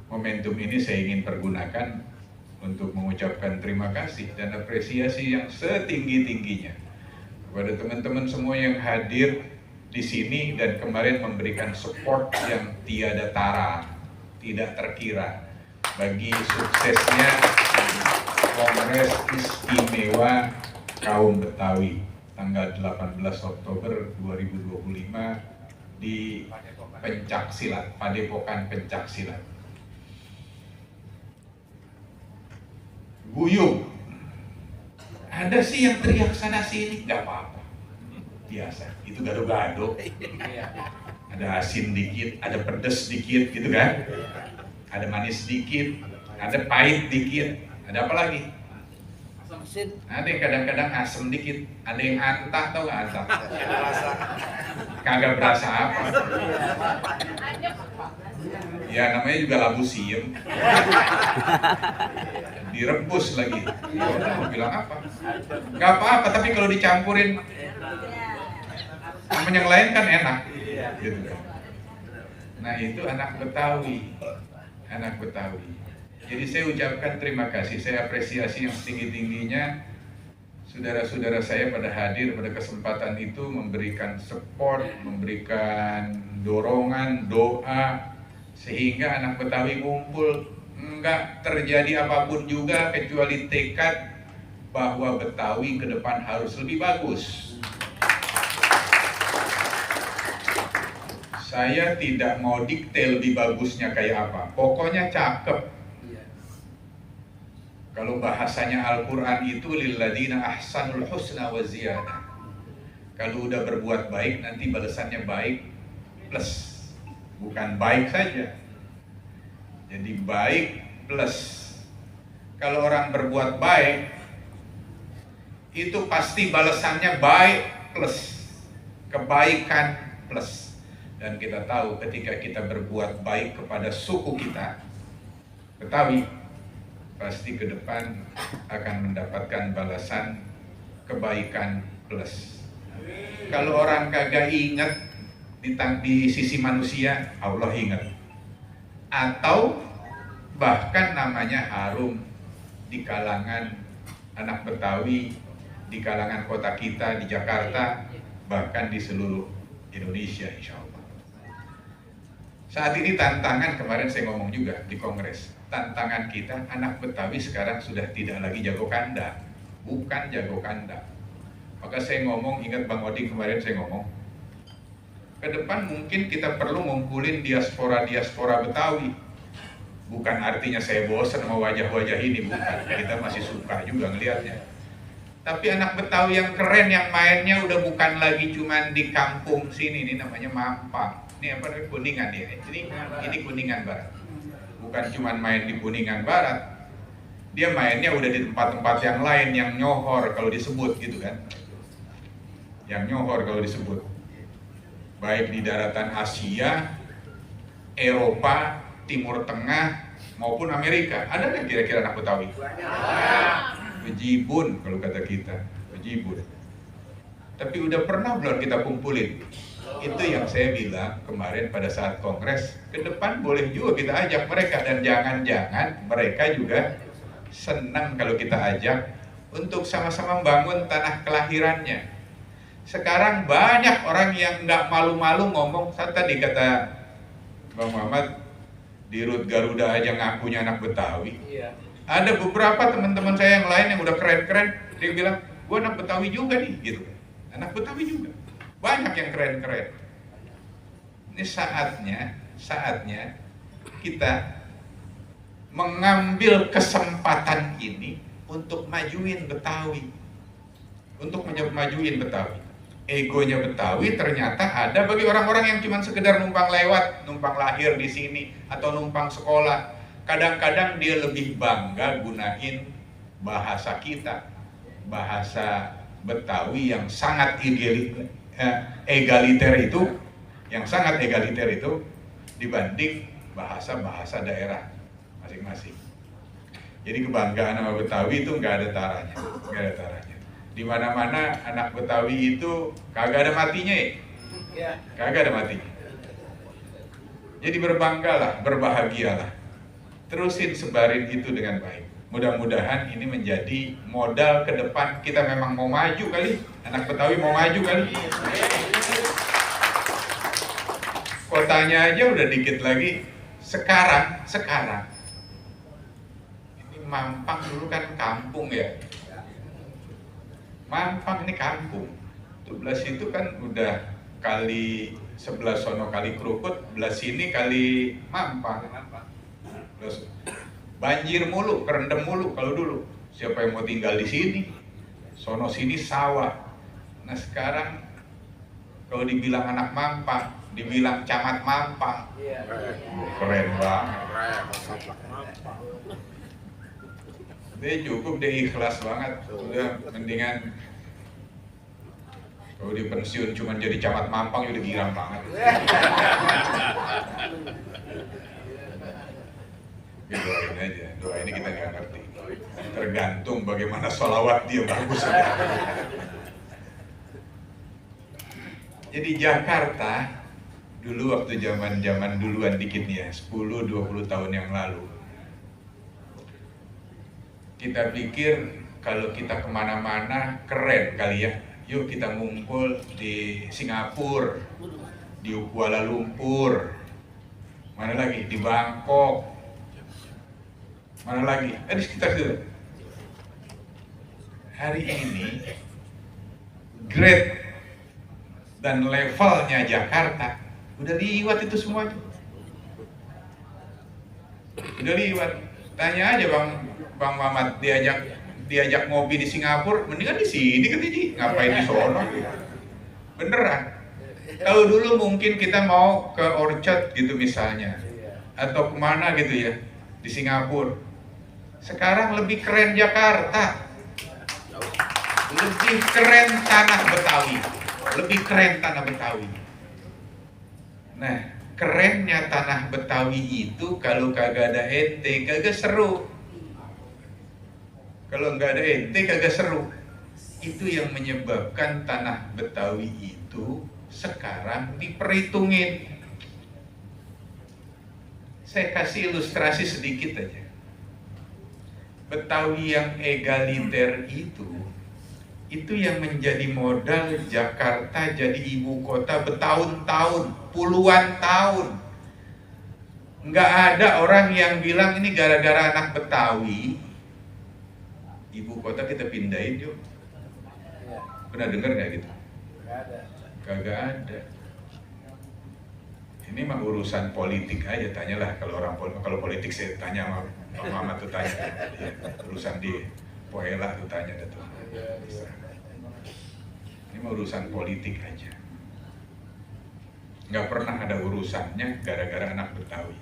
momentum ini saya ingin pergunakan untuk mengucapkan terima kasih dan apresiasi yang setinggi-tingginya kepada teman-teman semua yang hadir di sini dan kemarin memberikan support yang tiada tara, tidak terkira bagi suksesnya Kongres Istimewa Kaum Betawi tanggal 18 Oktober 2025 di Pencaksilat, Padepokan Pencaksilat. Guyung. Ada sih yang teriak sana sini, nggak apa-apa. Biasa, itu gado-gado. Ada asin dikit, ada pedes dikit gitu kan. Ada manis dikit, ada pahit dikit, ada apa lagi? Ada yang kadang-kadang asem dikit, ada yang antah, tau gak antah? Kagak berasa apa. Ya namanya juga labu siem. Direbus lagi. Ya udah, mau bilang apa? Gak apa-apa, tapi kalau dicampurin sama yang lain kan enak. Gitu kan. Nah itu anak Betawi. Anak Betawi. Jadi saya ucapkan terima kasih, saya apresiasi yang setinggi-tingginya saudara-saudara saya pada hadir pada kesempatan itu, memberikan support, memberikan dorongan, doa, sehingga anak Betawi ngumpul. Enggak terjadi apapun juga kecuali tekad bahwa Betawi ke depan harus lebih bagus. Saya tidak mau dikte lebih bagusnya kayak apa, pokoknya cakep. Kalau bahasanya Al-Quran itu lilladzina ahsanul husna wa ziyadah. Kalau udah berbuat baik nanti balasannya baik plus, bukan baik saja. Jadi baik plus. Kalau orang berbuat baik itu pasti balasannya baik plus, kebaikan plus. Dan kita tahu ketika kita berbuat baik kepada suku kita, Betawi, pasti ke depan akan mendapatkan balasan kebaikan plus. Kalau orang kagak ingat di sisi manusia, Allah ingat. Atau bahkan namanya harum di kalangan anak Betawi, di kalangan kota kita di Jakarta, bahkan di seluruh Indonesia insya Allah. Saat ini tantangan, kemarin saya ngomong juga di Kongres, tantangan kita anak Betawi sekarang sudah tidak lagi jago kandang, bukan jago kandang. Maka saya ngomong, ingat Bang Oding kemarin saya ngomong, ke depan mungkin kita perlu ngumpulin diaspora Betawi. Bukan artinya saya bosan sama wajah-wajah ini, bukan. Kita masih suka juga ngelihatnya. Tapi anak Betawi yang keren, yang mainnya udah bukan lagi cuman di kampung sini, ini namanya Mampang. Ini apa namanya, Kuningan ya. Ini Kuningan Barat. Bukan cuma main di Kuningan Barat, dia mainnya udah di tempat-tempat yang lain yang nyohor kalau disebut gitu kan. Yang nyohor kalau disebut. Baik di daratan Asia, Eropa, Timur Tengah maupun Amerika. Ada nggak kira-kira anak Betawi? Bejibun kalau kata kita, bejibun. Tapi udah pernah belum kita kumpulin? Itu yang saya bilang kemarin pada saat kongres, ke depan boleh juga kita ajak mereka, dan jangan-jangan mereka juga senang kalau kita ajak untuk sama-sama membangun tanah kelahirannya. Sekarang banyak orang yang nggak malu-malu ngomong, tadi kata Bang Muhammad, di Rut Garuda aja ngakunya anak Betawi. Iya. Ada beberapa teman-teman saya yang lain yang udah keren-keren, dia bilang, gue anak Betawi juga nih, gitu. Anak Betawi juga. Banyak yang keren-keren. Ini saatnya kita mengambil kesempatan ini untuk majuin Betawi. Untuk majuin Betawi. Egonya Betawi ternyata ada bagi orang-orang yang cuma sekedar numpang lewat, numpang lahir di sini, atau numpang sekolah. Kadang-kadang dia lebih bangga gunain bahasa kita, bahasa Betawi yang sangat egaliter itu, yang sangat egaliter itu dibanding bahasa-bahasa daerah masing-masing. Jadi kebanggaan sama Betawi itu nggak ada taranya, nggak ada taranya. Di mana-mana anak Betawi itu kagak ada matinya ya, kagak ada matinya. Jadi berbanggalah, berbahagialah, terusin sebarin itu dengan baik. Mudah-mudahan ini menjadi modal ke depan. Kita memang mau maju kali, anak Betawi mau maju kali. Kotanya aja udah dikit lagi. Sekarang ini Mampang dulu kan kampung ya. Mampang ini kampung. Tuh belah situ kan udah kali sebelah sono kali Krukut, belah sini kali Mampang. Banjir mulu, kerendam mulu kalau dulu. Siapa yang mau tinggal di sini? Sono sini sawah. Nah sekarang kalau dibilang anak Mampang, dibilang camat mampang. Keren banget. Dia cukup, dia ikhlas banget. Udah mendingan kalau dia pensiun cuma jadi camat mampang udah girang banget. Ya, doain aja, doa ini kita nggak ngerti. Tergantung bagaimana sholawat dia bagus. Jadi Jakarta dulu waktu zaman duluan dikit nih ya, 10-20 tahun yang lalu, kita pikir kalau kita kemana-mana keren kali ya. Yuk kita ngumpul di Singapura, di Kuala Lumpur, mana lagi di Bangkok, mana lagi di sekitar situ. Hari ini grade dan levelnya Jakarta udah liwat itu semuanya. Udah liwat. Tanya aja Bang Mamat, diajak ngopi di Singapura, mendingan di sini kan ini, ngapain di sono? Beneran. Kalau dulu mungkin kita mau ke Orchard gitu misalnya, atau kemana gitu ya, di Singapura. Sekarang lebih keren Jakarta, lebih keren tanah Betawi, lebih keren tanah Betawi. Nah, kerennya tanah Betawi itu kalau kagak ada ente kagak seru. Kalau nggak ada ente kagak seru. Itu yang menyebabkan tanah Betawi itu sekarang diperhitungin. Saya kasih ilustrasi sedikit aja. Betawi yang egaliter itu yang menjadi modal Jakarta jadi ibu kota bertahun-tahun, puluhan tahun. Nggak ada orang yang bilang ini gara-gara anak Betawi ibu kota kita pindahin yuk. Pernah dengar nggak gitu? Kagak ada. Ini mah urusan politik aja, tanyalah kalau politik saya tanya sama Bang Mamat tuh tanya. Ya, urusan di Poela tuh tanya tuh. Ini mah urusan politik aja. Nggak pernah ada urusannya gara-gara anak Betawi.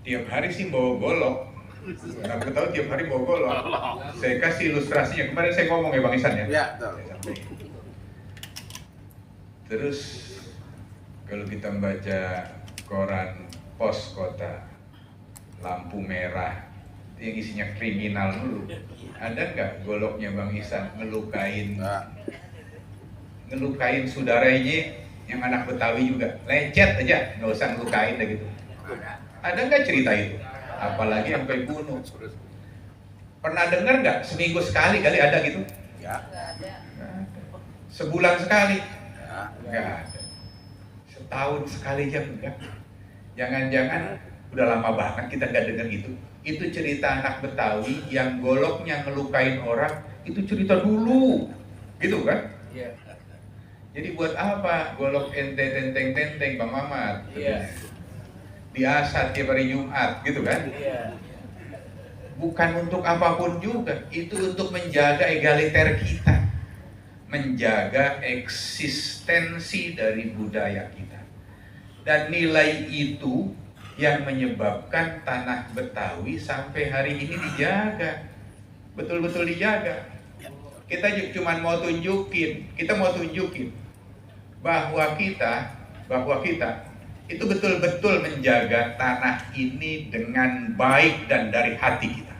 Tiap hari sih bawa golok. Anak Betawi tiap hari bawa golok. Saya kasih ilustrasinya. Kemarin saya ngomong ya Bang Isan ya. Iya, betul. Terus kalau kita membaca koran Pos Kota, lampu merah, yang isinya kriminal dulu. Ada nggak goloknya Bang Isan ngelukain saudaranya yang anak Betawi juga? Lecet aja, nggak usah ngelukain gitu. Ada nggak cerita itu? Apalagi sampai bunuh. Pernah dengar nggak seminggu sekali kali ada gitu? Ya. Sebulan sekali? Nggak ada. Setahun sekali aja enggak. Jangan-jangan udah lama banget kita nggak dengar gitu. Itu cerita anak Betawi yang goloknya ngelukain orang, itu cerita dulu, gitu kan? Iya. Jadi buat apa golok ente tenteng Bang Mamat? Iya. Biasa tiap hari Jumat, gitu kan? Iya. Bukan untuk apapun juga, itu untuk menjaga egaliter kita, menjaga eksistensi dari budaya kita. Dan nilai itu yang menyebabkan tanah Betawi sampai hari ini dijaga, betul-betul dijaga. Kita cuma mau tunjukin bahwa kita itu betul-betul menjaga tanah ini dengan baik dan dari hati kita.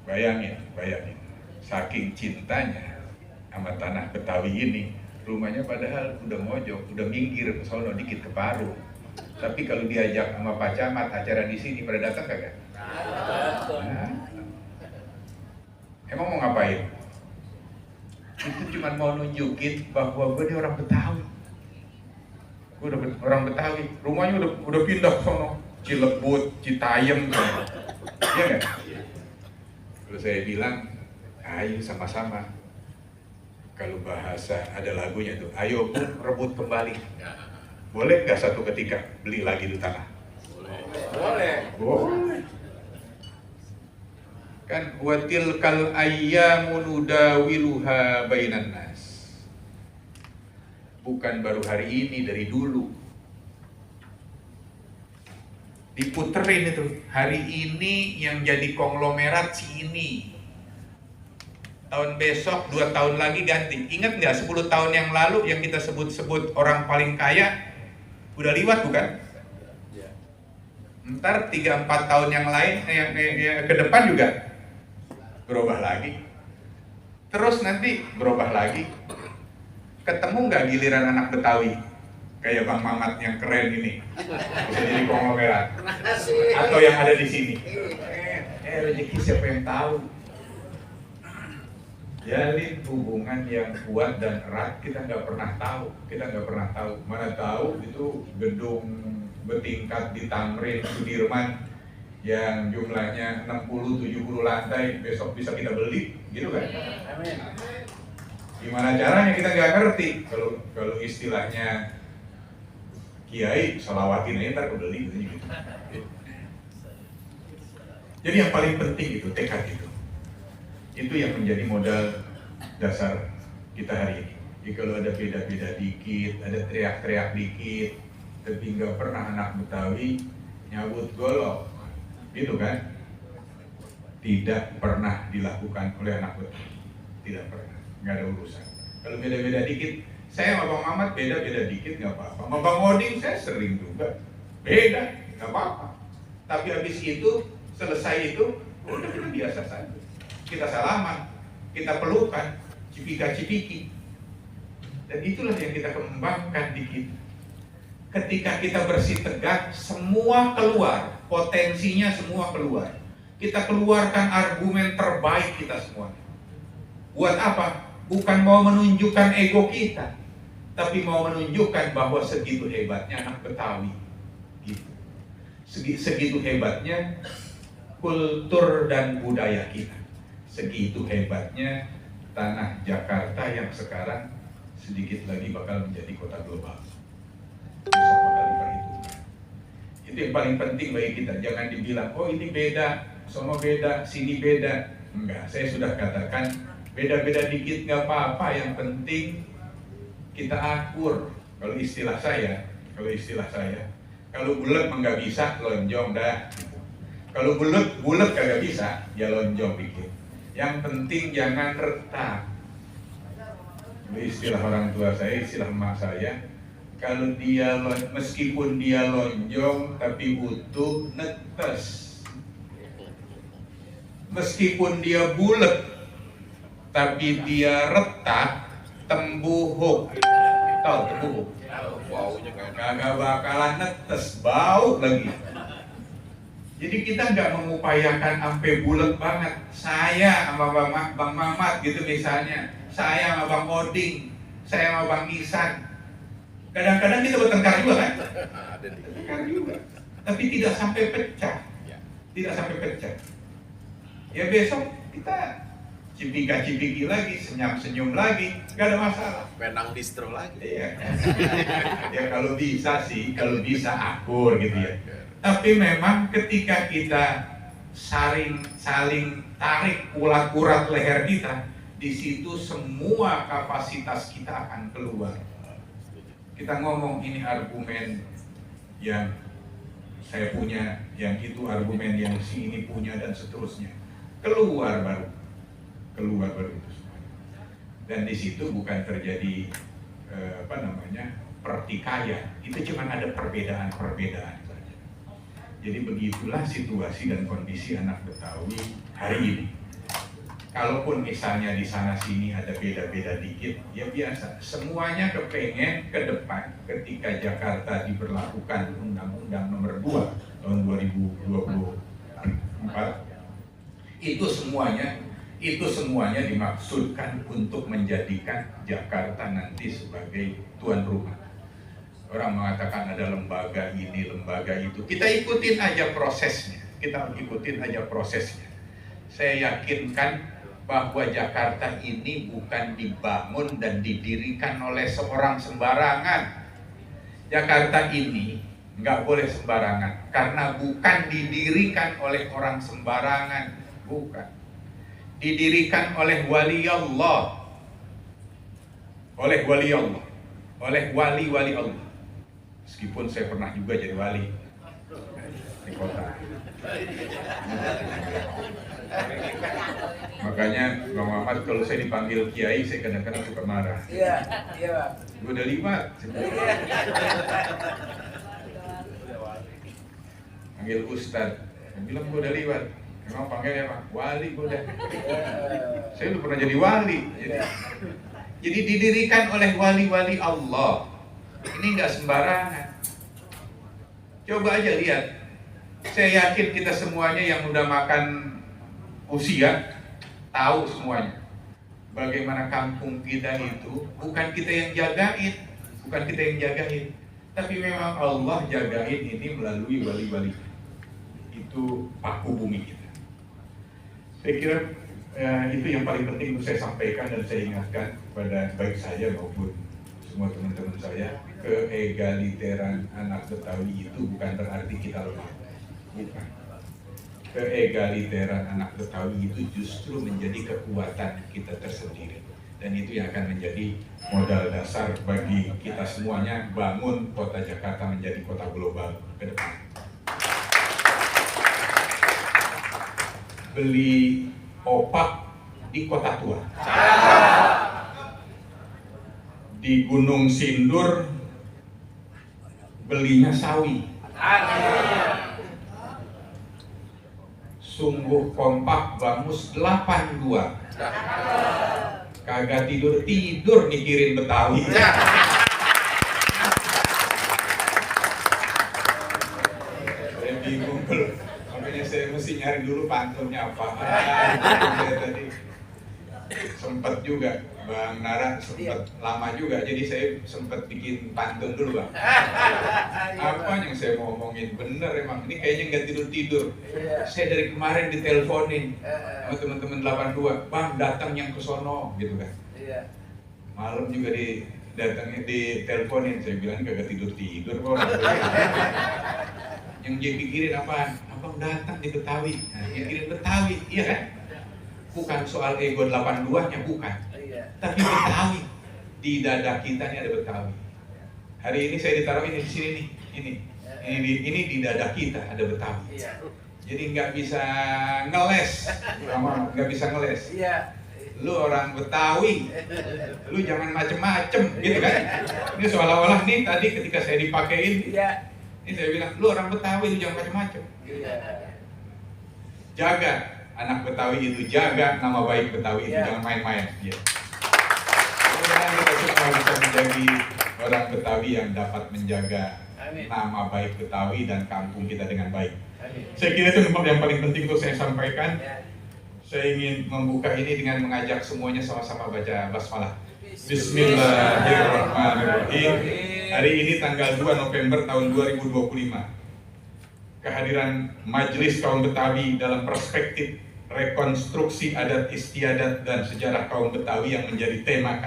Bayangin, saking cintanya sama tanah Betawi ini, rumahnya padahal udah mojok, udah minggir ke sono dikit ke Parung. Tapi kalau diajak sama Pak Camat acara di sini, pada datang kagak? Nah, emang mau ngapain? Itu cuma mau nunjukin bahwa gue ini orang Betawi. Gue udah orang Betawi. Rumahnya udah pindah ke sono, Cilebut, Citayam, iya nggak? Kalau saya bilang, ayo sama-sama. Kalau bahasa ada lagunya tuh, ayo pun rebut kembali. Boleh nggak satu ketika beli lagi di tanah? Boleh. Kan watil kal ayyamu nudawiluha bainan nas. Bukan baru hari ini, dari dulu. Diputerin itu. Hari ini yang jadi konglomerat si ini. Tahun besok, 2 tahun lagi ganti. Ingat nggak 10 tahun yang lalu yang kita sebut-sebut orang paling kaya udah liwat bukan? Ntar 3-4 tahun yang lain yang ke depan juga berubah lagi. Terus nanti berubah lagi. Ketemu nggak giliran anak Betawi kayak Bang Mamat yang keren ini bisa jadi konglomerat atau yang ada di sini? Rezeki siapa yang tahu? Jalin hubungan yang kuat dan erat, kita nggak pernah tahu. Mana tahu itu gedung bertingkat di Tamrin, Sudirman yang jumlahnya 60-70 lantai besok bisa kita beli, gitu kan? Gimana caranya kita nggak ngerti. Kalau istilahnya kiai, selawatin aja ntar beli gitu. Jadi yang paling penting itu tekad itu. Itu yang menjadi modal dasar kita hari ini. Jadi kalau ada beda-beda dikit, ada teriak-teriak dikit, tapi nggak pernah anak Betawi nyabut golok, gitu kan? Tidak pernah dilakukan oleh anak Betawi, tidak pernah, nggak ada urusan. Kalau beda-beda dikit, saya sama Bang Mamat beda-beda dikit nggak apa-apa. Sama Bang Oding saya sering juga beda, nggak apa-apa. Tapi habis itu selesai itu, udah kita biasa saja. Kita salaman, kita pelukan, cipika-cipiki. Dan itulah yang kita kembangkan di kita. Ketika kita bersih tegak, semua keluar, potensinya semua keluar. Kita keluarkan argumen terbaik kita semua. Buat apa? Bukan mau menunjukkan ego kita, tapi mau menunjukkan bahwa segitu hebatnya anak Betawi. Gitu. Segitu hebatnya kultur dan budaya kita. Segitu hebatnya tanah Jakarta yang sekarang sedikit lagi bakal menjadi kota global. Besok bakal diperhitungkan. Itu yang paling penting bagi kita. Jangan dibilang, oh ini beda, sono beda, sini beda. Enggak, saya sudah katakan beda-beda dikit nggak apa-apa. Yang penting kita akur. Kalau istilah saya, kalau bulat nggak bisa, lonjong dah. Kalau bulat kagak bisa, ya lonjong dikit. Yang penting jangan retak. Istilah orang tua saya, istilah emak saya, kalau dia meskipun dia lonjong tapi utuh netes. Meskipun dia bulat tapi dia retak tembuhuk. Tahu tembuhuk? Baunya kagak bakalan netes, bau lagi. Jadi kita nggak mengupayakan sampai bulat banget. Saya sama Bang Mamat gitu misalnya, saya sama Bang Oding, saya sama Bang Isan. Kadang-kadang kita bertengkar juga kan? Bertengkar juga. Tapi tidak sampai pecah. Tidak sampai pecah. Ya besok kita cipika-cipiki lagi, senyum-senyum lagi, nggak ada masalah. Penang distro lagi. Iya. Ya kalau bisa sih, kalau bisa akur gitu ya. Tapi memang ketika kita saling tarik urat leher kita, di situ semua kapasitas kita akan keluar. Kita ngomong ini argumen yang saya punya, yang itu argumen yang si ini punya dan seterusnya. Keluar baru itu semua. Dan di situ bukan terjadi pertikaian. Itu cuma ada perbedaan. Jadi begitulah situasi dan kondisi anak Betawi hari ini. Kalaupun misalnya di sana sini ada beda-beda dikit, ya biasa. Semuanya kepengen ke depan ketika Jakarta diberlakukan Undang-Undang Nomor 2 tahun 2024. Itu semuanya dimaksudkan untuk menjadikan Jakarta nanti sebagai tuan rumah. Orang mengatakan ada lembaga ini, lembaga itu. Kita ikutin aja prosesnya. Saya yakinkan bahwa Jakarta ini bukan dibangun dan didirikan oleh seorang sembarangan. Jakarta ini nggak boleh sembarangan, karena bukan didirikan oleh orang sembarangan. Bukan. didirikan oleh wali Allah, oleh wali-wali Allah. Meskipun saya pernah juga jadi wali di kota. Makanya Bang Muhammad kalau saya dipanggil kiai, saya kadang-kadang suka marah. Iya, iya. Gue udah 5. Panggil Ustadz, saya bilang gue udah liwat. Emang panggilnya apa? Wali gue udah. Saya udah pernah jadi wali. Jadi didirikan oleh wali-wali Allah. Ini nggak sembarangan. Coba aja lihat. Saya yakin kita semuanya yang udah makan usia tahu semuanya. Bagaimana kampung kita itu bukan kita yang jagain, tapi memang Allah jagain ini melalui wali-wali. Itu paku bumi kita. Saya kira itu yang paling penting untuk saya sampaikan dan saya ingatkan kepada baik saya maupun semua teman-teman saya. Keegaliteran anak Betawi itu bukan berarti kita lemah, bukan. Keegaliteran anak Betawi itu justru menjadi kekuatan kita tersendiri, dan itu yang akan menjadi modal dasar bagi kita semuanya bangun kota Jakarta menjadi kota global ke depan. Beli opak di Kota Tua, di Gunung Sindur belinya sawi. Sungguh kompak Bamus 82. Kagak tidur mikirin Betawi. Saya bingung kalau makanya saya mesti nyari dulu pantunnya apa. Saya tadi sempat juga Bang Nara sempat lama juga, jadi saya sempat bikin pantun dulu Bang. Apa yang saya mau ngomongin bener emang ini kayaknya nggak tidur. Saya dari kemarin diteleponin sama teman-teman 82, Bang datang yang ke sono gitu kan. Malam juga datangnya diteleponin, saya bilang kagak tidur kok. Yang dia pikirin apaan? Abang datang di Betawi, pikirin Betawi, iya kan? Bukan soal ego 82-nya, bukan. Tapi Betawi, di dada kita ini ada Betawi. Hari ini saya ditaruh ini di sini nih, ini di dada kita ada Betawi. Jadi nggak bisa ngeles, Lu orang Betawi, lu jangan macem-macem, gitu kan? Ini seolah-olah nih tadi ketika saya dipakein, ini saya bilang lu orang Betawi, lu jangan macem-macem. Jaga anak Betawi itu, jaga nama baik Betawi itu, jangan main-main. Mudah-mudahan kita semua bisa menjadi orang Betawi yang dapat menjaga nama baik Betawi dan kampung kita dengan baik. Saya kira itu yang paling penting untuk saya sampaikan. Saya ingin membuka ini dengan mengajak semuanya sama-sama baca basmalah. Bismillahirrahmanirrahim. Hari ini tanggal 2 November tahun 2025. Kehadiran Majelis Kaum Betawi dalam perspektif rekonstruksi adat istiadat dan sejarah kaum Betawi yang menjadi tema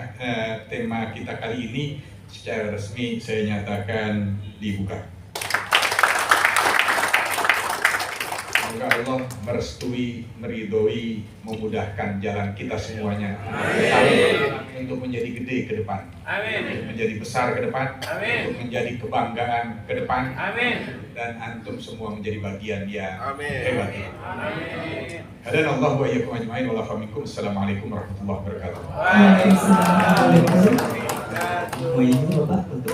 kita kali ini secara resmi saya nyatakan dibuka. Semoga Allah merestui, meridhoi, memudahkan jalan kita semuanya. Amin. Untuk menjadi gede ke depan. Amin. Untuk menjadi besar ke depan. Amin. Untuk menjadi kebanggaan ke depan. Amin. Dan antum semua menjadi bagian yang hebat. Amin. Hadan Allah wa iyyakum ajma'in wa la faminkum. Assalamualaikum warahmatullahi wabarakatuh.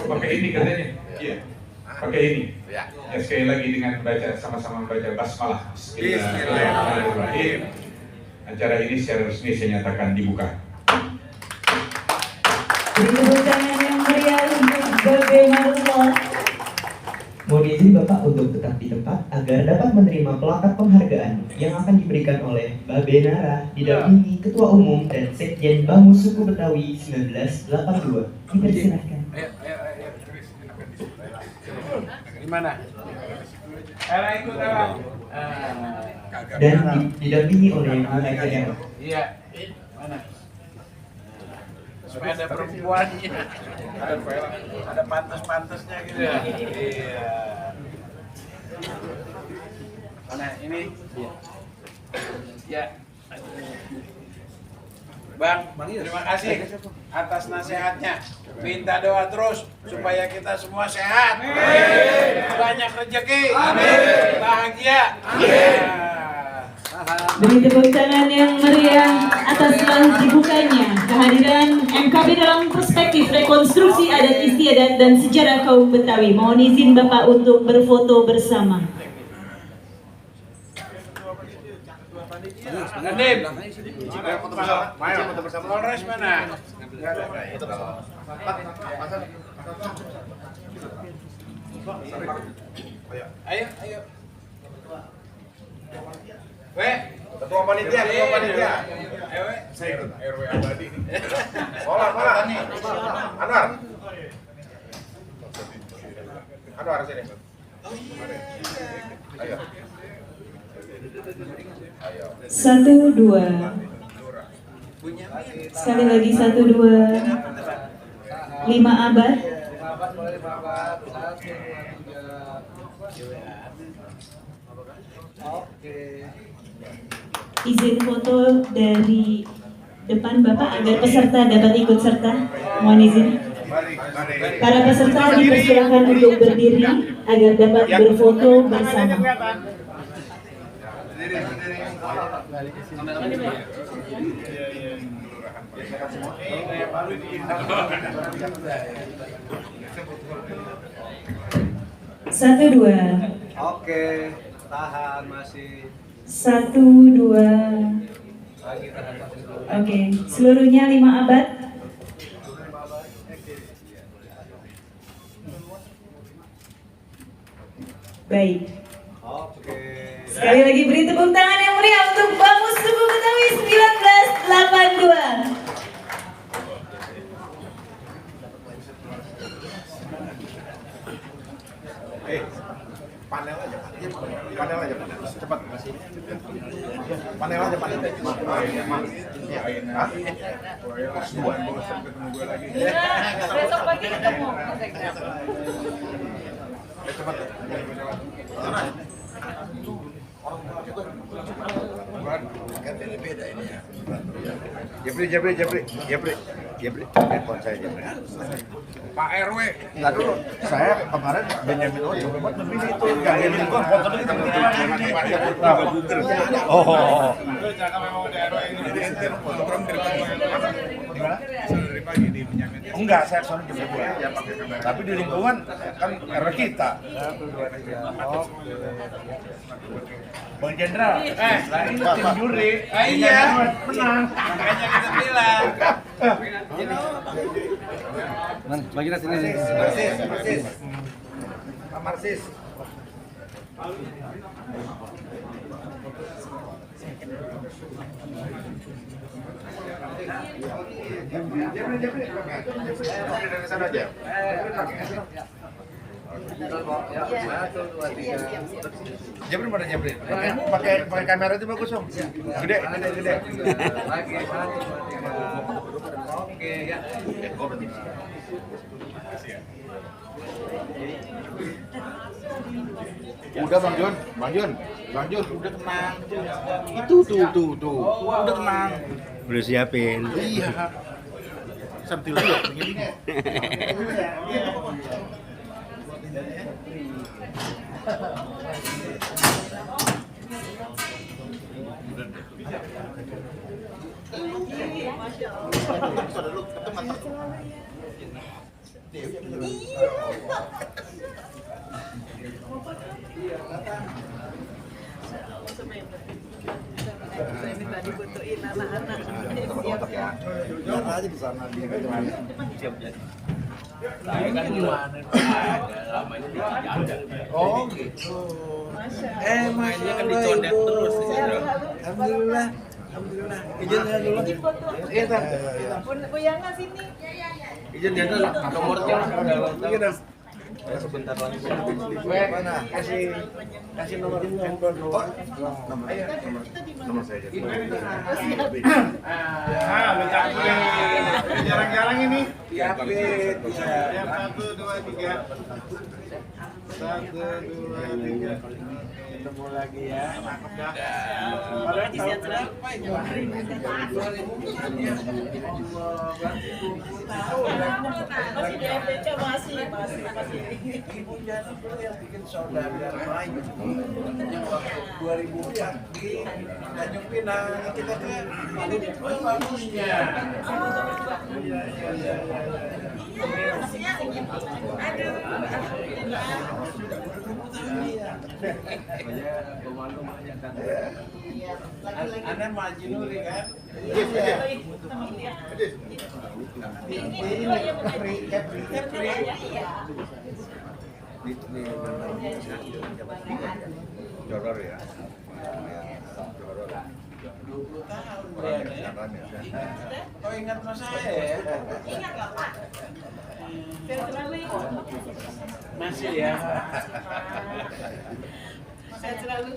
Pakai ini katanya. Iya. Pakai ini. Ya, sekali lagi dengan baca sama-sama baca basmalah. Bismillahirrahmanirrahim. Acara ini secara resmi saya nyatakan dibuka. Tepuk tangan yang meriah untuk Babe Marullah. Mohon izin Bapak untuk tetap di tempat agar dapat menerima plakat penghargaan yang akan diberikan oleh Babe Nara didampingi Ketua Umum dan Sekjen Bamus Suku Betawi 1982. Dipersilakan. Gimana? Ikut Dan didampingi oleh Yang Maha Esa. Iya. Mana? Supaya ada perempuannya. Ada pantas-pantasnya gitu ya. Iya. Mana ini? Iya. Ya. Bang, terima kasih atas nasihatnya. Minta doa terus supaya kita semua sehat, banyak rezeki, bahagia. Beri tepuk tangan yang meriah atas telah dibukanya kehadiran MKB dalam perspektif rekonstruksi adat istiadat dan sejarah kaum Betawi. Mohon izin Bapak untuk berfoto bersama. Nadim, foto bersama. Polres mana? Ayo. Ketua panitia. Ayo, Saya RW abadi nih. Bola nih. Anwar sini. Ayo. 1, 2. Sekali lagi 1, 2. 5 abad. Izin foto dari depan Bapak agar peserta dapat ikut serta. Mohon izin. Para peserta dipersilakan untuk berdiri agar dapat berfoto bersama. Satu, dua. Oke, tahan masih. 1, 2. Oke, seluruhnya 5 abad. Baik. Oke. Sekali lagi beri tepuk tangan yang meriah untuk Bamus Suku Betawi 1982. Panel aja, cepat masih. Panel aja. Hah? Ketemu gue lagi. Besok pagi ketemu. Cepat. Gantinya beda ini ya. Jepri. Telepon saya Jepri. Pak RW. Enggak dulu. Saya kemarin Benjamin Ojo buat memilih itu gantian lingkungan foto kita Oh. Dari pagi di Benyamin. Enggak, saya sono jam 2. Tapi di lingkungan kan RW kita. Bang Jenderal, ini tim juri. Iya. Menang. Makanya kita bilang. Bagi kita sini. Marsis. Pak Marsis. Dari sana aja. Jepri mana Jepri? Pakai kamera itu bagus om. Gede. Lagi 1, 2, 3. Oke ya. Udah Bang Jun udah tenang. Itu tuh. Udah tenang. Udah siapin. Iya. Sambil lihat begini. Ini tadi butuhin anak-anak. Aja di sana dia siap jadi. Oh gitu. Mainnya kan dicondet terus. Alhamdulillah. Izin ya dulu. Iya, Tan. Bu Yana sini. Izin ya dulu. Nomornya udah. Sebentar lagi. Mana? Kasih nomor handphone. Nomor. Ayo, nomor. Nomor saya aja. Jarang-jarang ini. Yapit. Yang 1, 2, 3. 1, 2, 3. Ketemu lagi ya. Masih di FDC masih. Ibu jadi dulu yang bikin saudara lain. Yang waktu 2004 di Tanjung Pinang kita ke bagusnya. Anda maju dulu kan? Joror ya. 20 tahun ya. Kau ingat mas saya ya? Ingat nggak Pak? Masih ya. Saya selalu